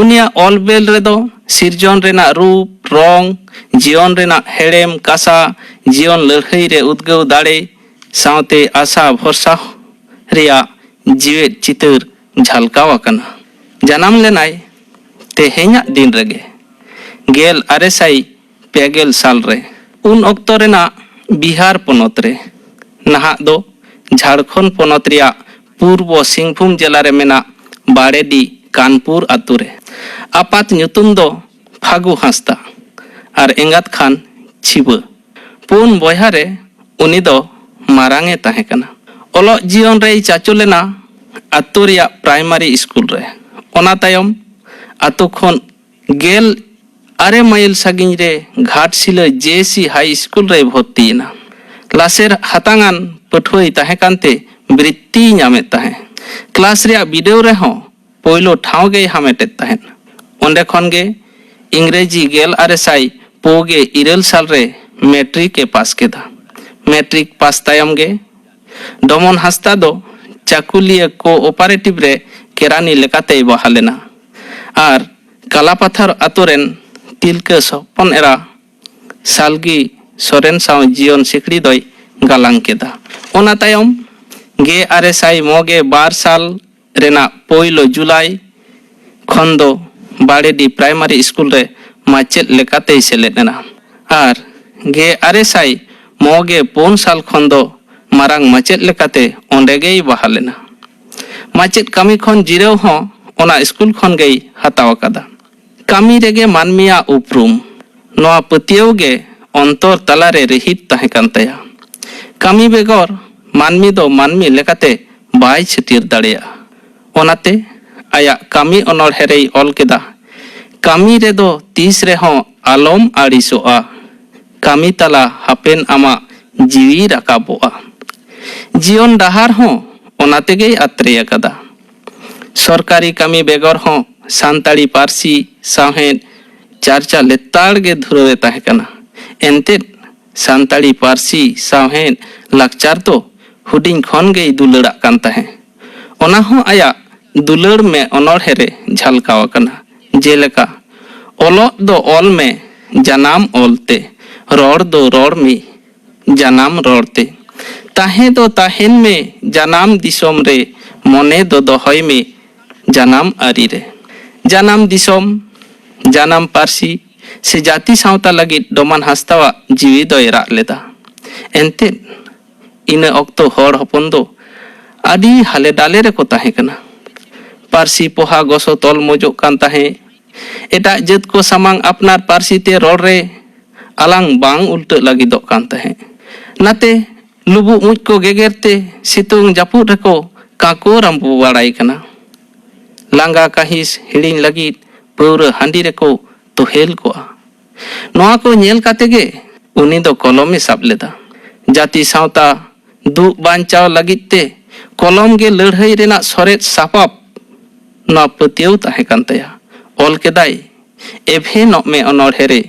ᱩᱱᱤᱭᱟᱜ ᱚᱞ ᱵᱮᱞ ᱨᱮᱫᱚ ᱥᱤᱨᱡᱚᱱ ᱨᱮᱱᱟᱜ ᱨᱩᱯ, ᱨᱚᱝ, ᱡᱤᱭᱚᱱ ᱨᱮᱱᱟᱜ ᱦᱮᱲᱮᱢ ᱠᱟᱥᱟ, ᱡᱤᱭᱚᱱ ᱞᱟᱹᱲᱦᱟᱹᱭ ᱨᱮ ᱩᱫᱽᱜᱟᱹᱣ ᱫᱟᱲᱮ, ᱥᱟᱶᱛᱮ ᱟᱥᱟ ᱵᱷᱚᱨᱥᱟ ᱨᱮᱭᱟᱜ ᱡᱤᱣᱮᱫ ᱪᱤᱛᱟᱹᱨ ᱡᱷᱟᱞᱠᱟᱣ ᱟᱠᱟᱱᱟ᱾ ᱡᱟᱱᱟᱢ ᱞᱮᱱᱟᱭ ᱛᱮᱦᱮᱧᱟᱜ ᱫᱤᱱ ᱨᱮᱜᱮ, ᱜᱮᱞ ᱟᱨᱮ ᱥᱟᱭ ᱯᱮ ᱜᱮᱞ ᱥᱟᱞ ᱨᱮ᱾ ᱩᱱ ᱚᱠᱛᱚ ᱨᱮᱱᱟᱜ ᱵᱤᱦᱟᱨ ᱯᱚᱱᱚᱛ ᱨᱮ, ᱱᱟᱦᱟᱜ ᱫᱚ ᱡᱷᱟᱲᱠᱷᱚᱸᱰ ᱯᱚᱱᱚᱛ ᱨᱮᱭᱟᱜ ᱯᱩᱨᱵᱚ ᱥᱤᱝᱵᱷᱩᱢ ᱡᱮᱞᱟ ᱨᱮ ᱢᱮᱱᱟᱜ ᱵᱟᱲᱮᱰᱤ ᱠᱟᱱᱯᱩᱨ ᱟᱛᱳ ᱨᱮ᱾ ᱟᱯᱟᱛ ᱧᱩᱛᱩᱢ ᱫᱚ ᱯᱷᱟᱹᱜᱩ ᱦᱟᱸᱥᱫᱟ ᱟᱨ ᱮᱸᱜᱟᱛ ᱠᱷᱟᱱ ᱪᱷᱤᱵᱟᱹ᱾ ᱯᱩᱱ ᱵᱚᱭᱦᱟ ᱨᱮ ᱩᱱᱤ ᱫᱚ ᱢᱟᱨᱟᱝ ᱮ ᱛᱟᱦᱮᱸ ᱠᱟᱱᱟ᱾ ᱚᱞᱚᱜ ᱡᱤᱭᱚᱱ ᱨᱮᱭ ᱪᱟᱪᱳ ᱞᱮᱱᱟ ᱟᱛᱳ ᱨᱮᱭᱟᱜ ᱯᱨᱟᱭᱢᱟᱨᱤ ᱥᱠᱩᱞ ᱨᱮ᱾ ᱚᱱᱟ ᱛᱟᱭᱚᱢ ᱟᱛᱳ ᱠᱷᱚᱱ ᱜᱮᱞ ᱟᱨᱮ ᱢᱟᱭᱤᱞ ᱥᱟᱺᱜᱤᱧ ᱨᱮ ᱜᱷᱟᱴᱥᱤᱞᱟᱹ ᱡᱮ ᱥᱤ ᱦᱟᱭ ᱥᱠᱩᱞ ᱨᱮᱭ ᱵᱷᱚᱨᱛᱤᱭᱮᱱᱟ᱾ ᱞᱟᱥᱮᱨ ᱦᱟᱛᱟᱝᱟᱱ ᱯᱟᱹᱴᱷᱩᱣᱟᱹᱭ ᱛᱟᱦᱮᱸ ᱠᱟᱱᱛᱮ ᱵᱨᱤᱛᱛᱤᱭ ᱧᱟᱢᱮᱫ ᱛᱟᱦᱮᱸ᱾ ᱠᱞᱟᱥ ᱨᱮᱭᱟᱜ ᱵᱤᱰᱟᱹᱣ ᱨᱮᱦᱚᱸ ᱯᱳᱭᱞᱳ ᱴᱷᱟᱶ ᱜᱮᱭ ᱦᱟᱢᱮᱴᱮᱫ ᱛᱟᱦᱮᱸᱫ᱾ ᱚᱸᱰᱮ ᱠᱷᱚᱱ ᱜᱮ ᱤᱝᱨᱮᱡᱤ ᱜᱮᱞ ᱟᱨᱮ ᱥᱟᱭ ᱯᱩᱱ ᱜᱮᱞ ᱤᱨᱟᱹᱞ ᱥᱟᱞ ᱨᱮ ᱢᱮᱴᱨᱤᱠ ᱮ ᱯᱟᱥ ᱠᱮᱫᱟ᱾ ᱢᱮᱴᱨᱤᱠ ᱯᱟᱥ ᱛᱟᱭᱚᱢ ᱜᱮ ᱰᱚᱢᱚᱱ ᱦᱟᱸᱥᱫᱟ ᱫᱚ ᱪᱟᱠᱩᱞᱤᱭᱟᱹ ᱠᱳᱚᱯᱟᱨᱮᱴᱤᱵᱷ ᱨᱮ ᱠᱮᱨᱟᱱᱤ ᱞᱮᱠᱟᱛᱮᱭ ᱵᱟᱦᱟᱞ ᱮᱱᱟ ᱟᱨ ᱠᱟᱞᱟᱯᱟᱛᱷᱟᱨ ᱟᱛᱳ ᱨᱮᱱ ᱛᱤᱞᱠᱟᱹ ᱦᱚᱯᱚᱱ ᱮᱨᱟ ᱥᱟᱞᱜᱤ ᱥᱚᱨᱮᱱ ᱥᱟᱶ ᱡᱤᱭᱚᱱ ᱥᱤᱠᱲᱤ ᱫᱚᱭ ᱜᱟᱞᱟᱝ ᱠᱮᱫᱟ᱾ ᱚᱱᱟ ᱛᱟᱭᱚᱢ ᱜᱮᱞ ᱟᱨᱮ ᱥᱟᱭ ᱢᱚᱬᱮ ᱜᱮᱞ ᱵᱟᱨ ᱥᱟᱞ ᱨᱮᱱᱟᱜ ᱯᱳᱭᱞᱳ ᱡᱩᱞᱟᱭ ᱠᱷᱚᱱ ᱫᱚ ᱵᱟᱲᱮᱰᱤ ᱯᱨᱟᱭᱢᱟᱨᱤ ᱥᱠᱩᱞ ᱨᱮ ᱢᱟᱪᱮᱫ ᱞᱮᱠᱟᱛᱮᱭ ᱥᱮᱞᱮᱫ ᱮᱱᱟ ᱟᱨ ᱜᱮᱞ ᱟᱨᱮ ᱥᱟᱭ ᱢᱚᱬᱮ ᱜᱮᱞ ᱯᱩᱱ ᱥᱟᱞ ᱠᱷᱚᱱ ᱫᱚ ᱢᱟᱨᱟᱝ ᱢᱟᱪᱮᱫ ᱞᱮᱠᱟᱛᱮ ᱚᱸᱰᱮ ᱜᱮᱭ ᱵᱟᱦᱟᱞ ᱮᱱᱟ᱾ ᱢᱟᱪᱮᱫ ᱠᱟᱹᱢᱤ ᱠᱷᱚᱱ ᱡᱤᱨᱟᱹᱣ ᱦᱚᱸ ᱚᱱᱟ ᱥᱠᱩᱞ ᱠᱷᱚᱱ ᱜᱮᱭ ᱦᱟᱛᱟᱣ ᱟᱠᱟᱫᱟ᱾ ᱠᱟᱹᱢᱤ ᱨᱮᱜᱮ ᱢᱟᱹᱱᱢᱤᱭᱟᱜ ᱩᱯᱨᱩᱢ, ᱱᱚᱣᱟ ᱯᱟᱹᱛᱭᱟᱹᱣ ᱜᱮ ᱚᱱᱛᱚᱨ ᱛᱟᱞᱟᱨᱮ ᱨᱤᱦᱤᱴ ᱛᱟᱦᱮᱸ ᱠᱟᱱ ᱛᱟᱭᱟ᱾ ᱠᱟᱹᱢᱤ ᱵᱮᱜᱚᱨ ᱢᱟᱹᱱᱢᱤ ᱫᱚ ᱢᱟᱹᱱᱢᱤ ᱞᱮᱠᱟᱛᱮ ᱵᱟᱭ ᱪᱷᱟᱹᱴᱭᱟᱹᱨ ᱫᱟᱲᱮᱭᱟᱜᱼᱟ᱾ ᱚᱱᱟᱛᱮ ᱟᱭᱟᱜ ᱠᱟᱹᱢᱤ ᱚᱱᱚᱬᱦᱮ ᱨᱮᱭ ᱚᱞ ᱠᱮᱫᱟ, "ᱠᱟᱹᱢᱤ ᱨᱮᱫᱚ ᱛᱤᱥ ᱨᱮᱦᱚᱸ ᱟᱞᱚᱢ ᱟᱹᱲᱤᱥᱚᱜᱼᱟ, ᱠᱟᱹᱢᱤ ᱛᱟᱞᱟ ᱦᱟᱯᱮᱱ ᱟᱢᱟᱜ ᱡᱤᱣᱤ ᱨᱟᱠᱟᱵᱚᱜᱼᱟ᱾" ᱡᱤᱭᱚᱱ ᱰᱟᱦᱟᱨ ᱦᱚᱸ ᱚᱱᱟ ᱛᱮᱜᱮᱭ ᱟᱛᱨᱮ ᱟᱠᱟᱫᱟ᱾ ᱥᱚᱨᱠᱟᱨᱤ ᱠᱟᱹᱢᱤ ᱵᱮᱜᱚᱨ ᱦᱚᱸ ᱥᱟᱱᱛᱟᱲᱤ ᱯᱟᱹᱨᱥᱤ, ᱥᱟᱶᱦᱮᱫ ᱪᱟᱨᱪᱟ ᱞᱮᱛᱟᱲ ᱜᱮ ᱫᱷᱩᱨᱟᱹᱣ ᱮ ᱛᱟᱦᱮᱸ ᱠᱟᱱᱟ᱾ ᱮᱱᱛᱮᱫ ᱥᱟᱱᱛᱟᱲᱤ ᱯᱟᱹᱨᱥᱤ, ᱥᱟᱶᱦᱮᱫ, ᱞᱟᱠᱪᱟᱨ ᱫᱚ ᱦᱩᱰᱤᱧ ᱠᱷᱚᱱ ᱜᱮᱭ ᱫᱩᱞᱟᱹᱲᱟᱜ ᱠᱟᱱ ᱛᱟᱦᱮᱸ᱾ ᱚᱱᱟ ᱦᱚᱸ ᱟᱭᱟᱜ ᱫᱩᱞᱟᱹᱲ ᱢᱮ ᱚᱱᱚᱬᱦᱮ ᱨᱮ ᱡᱷᱟᱞᱠᱟᱣ ᱟᱠᱟᱱᱟ᱾ ᱡᱮᱞᱮᱠᱟ, "ᱚᱞᱚᱜ ᱫᱚ ᱚᱞ ᱢᱮ ᱡᱟᱱᱟᱢ ᱚᱞ ᱛᱮ, ᱨᱚᱲ ᱫᱚ ᱨᱚᱲ ᱢᱮ ᱡᱟᱱᱟᱢ ᱨᱚᱲ ᱛᱮ, ᱛᱟᱦᱮᱸ ᱫᱚ ᱛᱟᱦᱮᱱ ᱢᱮ ᱡᱟᱱᱟᱢ ᱫᱤᱥᱚᱢ ᱨᱮ, ᱢᱚᱱᱮ ᱫᱚ ᱫᱚᱦᱚᱭ ᱢᱮ ᱡᱟᱱᱟᱢ ᱟᱹᱨᱤ ᱨᱮ᱾" ᱡᱟᱱᱟᱢ ᱫᱤᱥᱚᱢ, ᱡᱟᱱᱟᱢ ᱯᱟᱹᱨᱥᱤ ᱥᱮ ᱡᱟᱹᱛᱤ ᱥᱟᱶᱛᱟ ᱞᱟᱹᱜᱤᱫ ᱰᱚᱢᱟᱱ ᱦᱟᱸᱥᱫᱟᱣᱟᱜ ᱡᱤᱣᱤ ᱫᱚᱭ ᱨᱟᱜ ᱞᱮᱫᱟ᱾ ᱮᱱᱛᱮᱫ, ᱤᱱᱟᱹ ᱚᱠᱛᱚ ᱦᱚᱲ ᱦᱚᱯᱚᱱ ᱫᱚ ᱟᱹᱰᱤ ᱦᱟᱞᱮ ᱰᱟᱞᱮ ᱨᱮᱠᱚ ᱛᱟᱦᱮᱸ ᱠᱟᱱᱟ᱾ ᱯᱟᱹᱨᱥᱤ ᱯᱚᱦᱟ ᱜᱚᱥᱚ ᱛᱚᱞ ᱢᱚᱡᱚᱜ ᱠᱟᱱ ᱛᱟᱦᱮᱸ᱾ ᱮᱴᱟᱜ ᱡᱟᱹᱛ ᱠᱚ ᱥᱟᱢᱟᱝ ᱟᱯᱱᱟᱨ ᱯᱟᱹᱨᱥᱤ ᱛᱮ ᱨᱚᱲ ᱨᱮ ᱟᱞᱟᱝ ᱵᱟᱝ ᱩᱞᱴᱟᱹᱜ ᱞᱟᱹᱜᱤᱫᱚᱜ ᱠᱟᱱ ᱛᱟᱦᱮᱸ᱾ ᱱᱟᱛᱮ ᱞᱩᱵᱩᱜ ᱢᱩᱡ ᱠᱚ ᱜᱮᱜᱮᱨ ᱛᱮ ᱥᱤᱛᱩᱝ ᱡᱟᱹᱯᱩᱫ ᱨᱮᱠᱚ ᱠᱟᱸᱠᱚ ᱨᱟᱢᱵᱚ ᱵᱟᱲᱟᱭ ᱠᱟᱱᱟ᱾ ᱞᱟᱸᱜᱟ ᱠᱟᱹᱦᱤᱥ ᱦᱤᱲᱤᱧ ᱞᱟᱹᱜᱤᱫ ᱯᱟᱹᱣᱨᱟᱹ ᱦᱟᱺᱰᱤ ᱨᱮᱠᱚ ᱛᱚᱦᱮᱞ ᱠᱚᱜᱼᱟ᱾ ᱱᱚᱣᱟ ᱠᱚ ᱧᱮᱞ ᱠᱟᱛᱮ ᱜᱮ ᱩᱱᱤ ᱫᱚ ᱠᱚᱞᱚᱢᱮ ᱥᱟᱵ ᱞᱮᱫᱟ᱾ ᱡᱟᱹᱛᱤ ᱥᱟᱶᱛᱟ ᱫᱩᱜ ᱵᱟᱧᱪᱟᱣ ᱞᱟᱹᱜᱤᱫ ᱛᱮ ᱠᱚᱞᱚᱢ ᱜᱮ ᱞᱟᱹᱲᱦᱟᱹᱭ ᱨᱮᱱᱟᱜ ᱥᱚᱨᱮᱫ ᱥᱟᱯᱟᱵ, ᱱᱚᱣᱟ ᱯᱟᱹᱛᱭᱟᱹᱣ ᱛᱟᱦᱮᱸ ᱠᱟᱱ ᱛᱟᱭᱟ᱾ ᱚᱞ ᱠᱮᱫᱟᱭ, "ᱮᱵᱷᱮᱱᱚᱜ ᱢᱮ ᱚᱱᱚᱬᱦᱮ ᱨᱮ,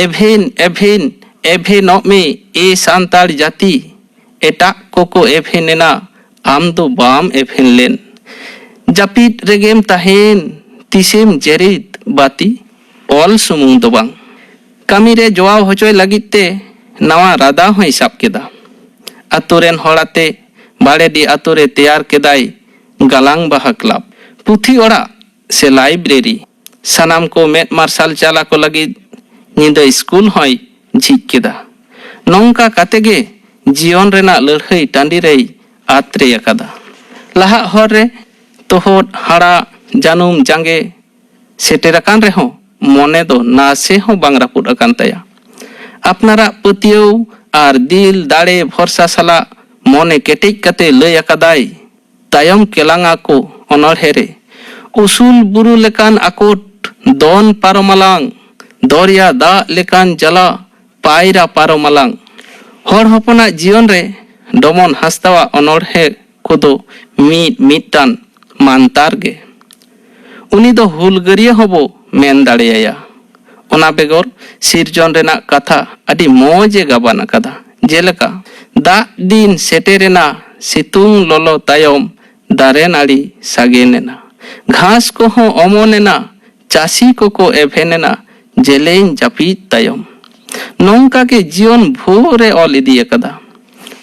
ᱮᱵᱷᱮᱱ, ᱮᱵᱷᱮᱱ, ᱮᱵᱷᱮᱱᱚᱜ ᱢᱮ ᱮ ᱥᱟᱱᱛᱟᱲ ᱡᱟᱹᱛᱤ, ᱮᱴᱟᱜ ᱠᱚᱠᱚ ᱮᱵᱷᱮᱱ ᱮᱱᱟ, ᱟᱢ ᱫᱚ ᱵᱟᱢ ᱮᱵᱷᱮᱱ ᱞᱮᱱ᱾" ᱡᱟᱹᱯᱤᱫ ᱨᱮᱜᱮᱢ ᱛᱟᱦᱮᱸᱭᱮᱱ, ᱛᱤᱥᱮᱢ ᱡᱮᱨᱮᱫ ᱵᱟᱹᱛᱤ? ᱚᱞ ᱥᱩᱢᱩᱝ ᱫᱚ ᱵᱟᱝ, ᱠᱟᱹᱢᱤ ᱨᱮ ᱡᱚᱣᱟᱣ ᱦᱚᱪᱚᱭ ᱞᱟᱹᱜᱤᱫ ᱛᱮ ᱱᱟᱣᱟ ᱨᱟᱫᱟ ᱦᱚᱸᱭ ᱥᱟᱵ ᱠᱮᱫᱟ᱾ ᱟᱛᱳ ᱨᱮᱱ ᱦᱚᱲ ᱟᱛᱮ ᱵᱟᱲᱮᱰᱤ ᱟᱛᱳ ᱨᱮ ᱛᱮᱭᱟᱨ ᱠᱮᱫᱟᱭ ᱜᱟᱞᱟᱝ ᱵᱟᱦᱟ ᱠᱞᱟᱵᱽ, ᱯᱩᱛᱷᱤ ᱚᱲᱟᱜ ᱥᱮ ᱞᱟᱭᱵᱨᱮᱨᱤ᱾ ᱥᱟᱱᱟᱢ ᱠᱚ ᱢᱮᱫ ᱢᱟᱨᱥᱟᱞ ᱪᱟᱞ ᱟᱠᱚ ᱞᱟᱹᱜᱤᱫ ᱧᱤᱫᱟᱹ ᱥᱠᱩᱞ ᱦᱚᱸᱭ ᱡᱷᱤᱡ ᱠᱮᱫᱟ᱾ ᱱᱚᱝᱠᱟ ᱠᱟᱛᱮ ᱜᱮ ᱡᱤᱭᱚᱱ ᱨᱮᱱᱟᱜ ᱞᱟᱹᱲᱦᱟᱹᱭ ᱴᱟᱺᱰᱤ ᱨᱮᱭ ᱟᱛᱨᱮ ᱟᱠᱟᱫᱟ᱾ ᱞᱟᱦᱟᱜ ᱦᱚᱨ ᱨᱮ ᱛᱚᱦᱚᱫ, ᱦᱟᱲᱟᱜ, ᱡᱟᱹᱱᱩᱢ ᱡᱟᱸᱜᱮ ᱥᱮᱴᱮᱨ ᱟᱠᱟᱱ ᱨᱮᱦᱚᱸ ᱢᱚᱱᱮ ᱫᱚ ᱱᱟᱥᱮ ᱦᱚᱸ ᱵᱟᱝ ᱨᱟᱹᱯᱩᱫ ᱟᱠᱟᱱ ᱛᱟᱭᱟ᱾ ᱟᱯᱱᱟᱨᱟᱜ ᱯᱟᱹᱛᱭᱟᱹᱣ ᱟᱨ ᱫᱤᱞ ᱫᱟᱲᱮ ᱵᱷᱚᱨᱥᱟ ᱥᱟᱞᱟᱜ ᱢᱚᱱᱮ ᱠᱮᱴᱮᱡ ᱠᱟᱛᱮ ᱞᱟᱹᱭ ᱟᱠᱟᱫᱟᱭ, ᱛᱟᱭᱚᱢ ᱠᱮᱞᱟᱝᱟ ᱠᱚ ᱚᱱᱚᱬᱦᱮ ᱨᱮ, ᱩᱥᱩᱞ ᱵᱩᱨᱩ ᱞᱮᱠᱟᱱ ᱟᱠᱚᱴ ᱫᱚᱱ ᱯᱟᱨᱚᱢᱟᱞᱟᱝ, ᱫᱚᱨᱭᱟ ᱫᱟᱜ ᱞᱮᱠᱟᱱ ᱡᱟᱞᱟ ᱯᱟᱭᱨᱟ ᱯᱟᱨᱚᱢᱟᱞᱟᱝ᱾ ᱦᱚᱲ ᱦᱚᱯᱚᱱᱟᱜ ᱡᱤᱭᱚᱱ ᱨᱮ ᱰᱚᱢᱚᱱ ᱦᱟᱸᱥᱫᱟᱣᱟᱜ ᱚᱱᱚᱬᱦᱮ ᱠᱚᱫᱚ ᱢᱤᱫ ᱢᱤᱫᱴᱟᱝ ᱢᱟᱱᱛᱟᱨ ᱜᱮ᱾ ᱩᱱᱤ ᱫᱚ ᱦᱩᱞᱜᱟᱹᱨᱤᱭᱟᱹ ᱦᱚᱸᱵᱚ ᱢᱮᱱ ᱫᱟᱲᱮᱭᱟᱭᱟ᱾ ᱚᱱᱟ ᱵᱮᱜᱚᱨ ᱥᱤᱨᱡᱚᱱ ᱨᱮᱱᱟᱜ ᱠᱟᱛᱷᱟ ᱟᱹᱰᱤ ᱢᱚᱡᱽ ᱮ ᱜᱟᱵᱟᱱ ᱟᱠᱟᱫᱟ᱾ ᱡᱮᱞᱮᱠᱟ, ᱫᱟᱜ ᱫᱤᱱ ᱥᱮᱴᱮᱨᱮᱱᱟ, ᱥᱤᱛᱩᱝ ᱞᱚᱞᱚ ᱛᱟᱭᱚᱢ ᱫᱟᱨᱮ ᱱᱟᱹᱲᱤ ᱥᱟᱜᱮᱱ ᱮᱱᱟ, ᱜᱷᱟᱥ ᱠᱚᱦᱚᱸ ᱚᱢᱚᱱ ᱮᱱᱟ, ᱪᱟᱹᱥᱤ ᱠᱚᱠᱚ ᱮᱵᱷᱮᱱ ᱮᱱᱟ, ᱡᱮᱞᱮᱧ ᱡᱟᱹᱯᱤᱫ ᱛᱟᱭᱚᱢ᱾ ᱱᱚᱝᱠᱟ ᱜᱮ ᱡᱤᱭᱚᱱ ᱵᱷᱳᱨ ᱮ ᱚᱞ ᱤᱫᱤ ᱟᱠᱟᱫᱟ᱾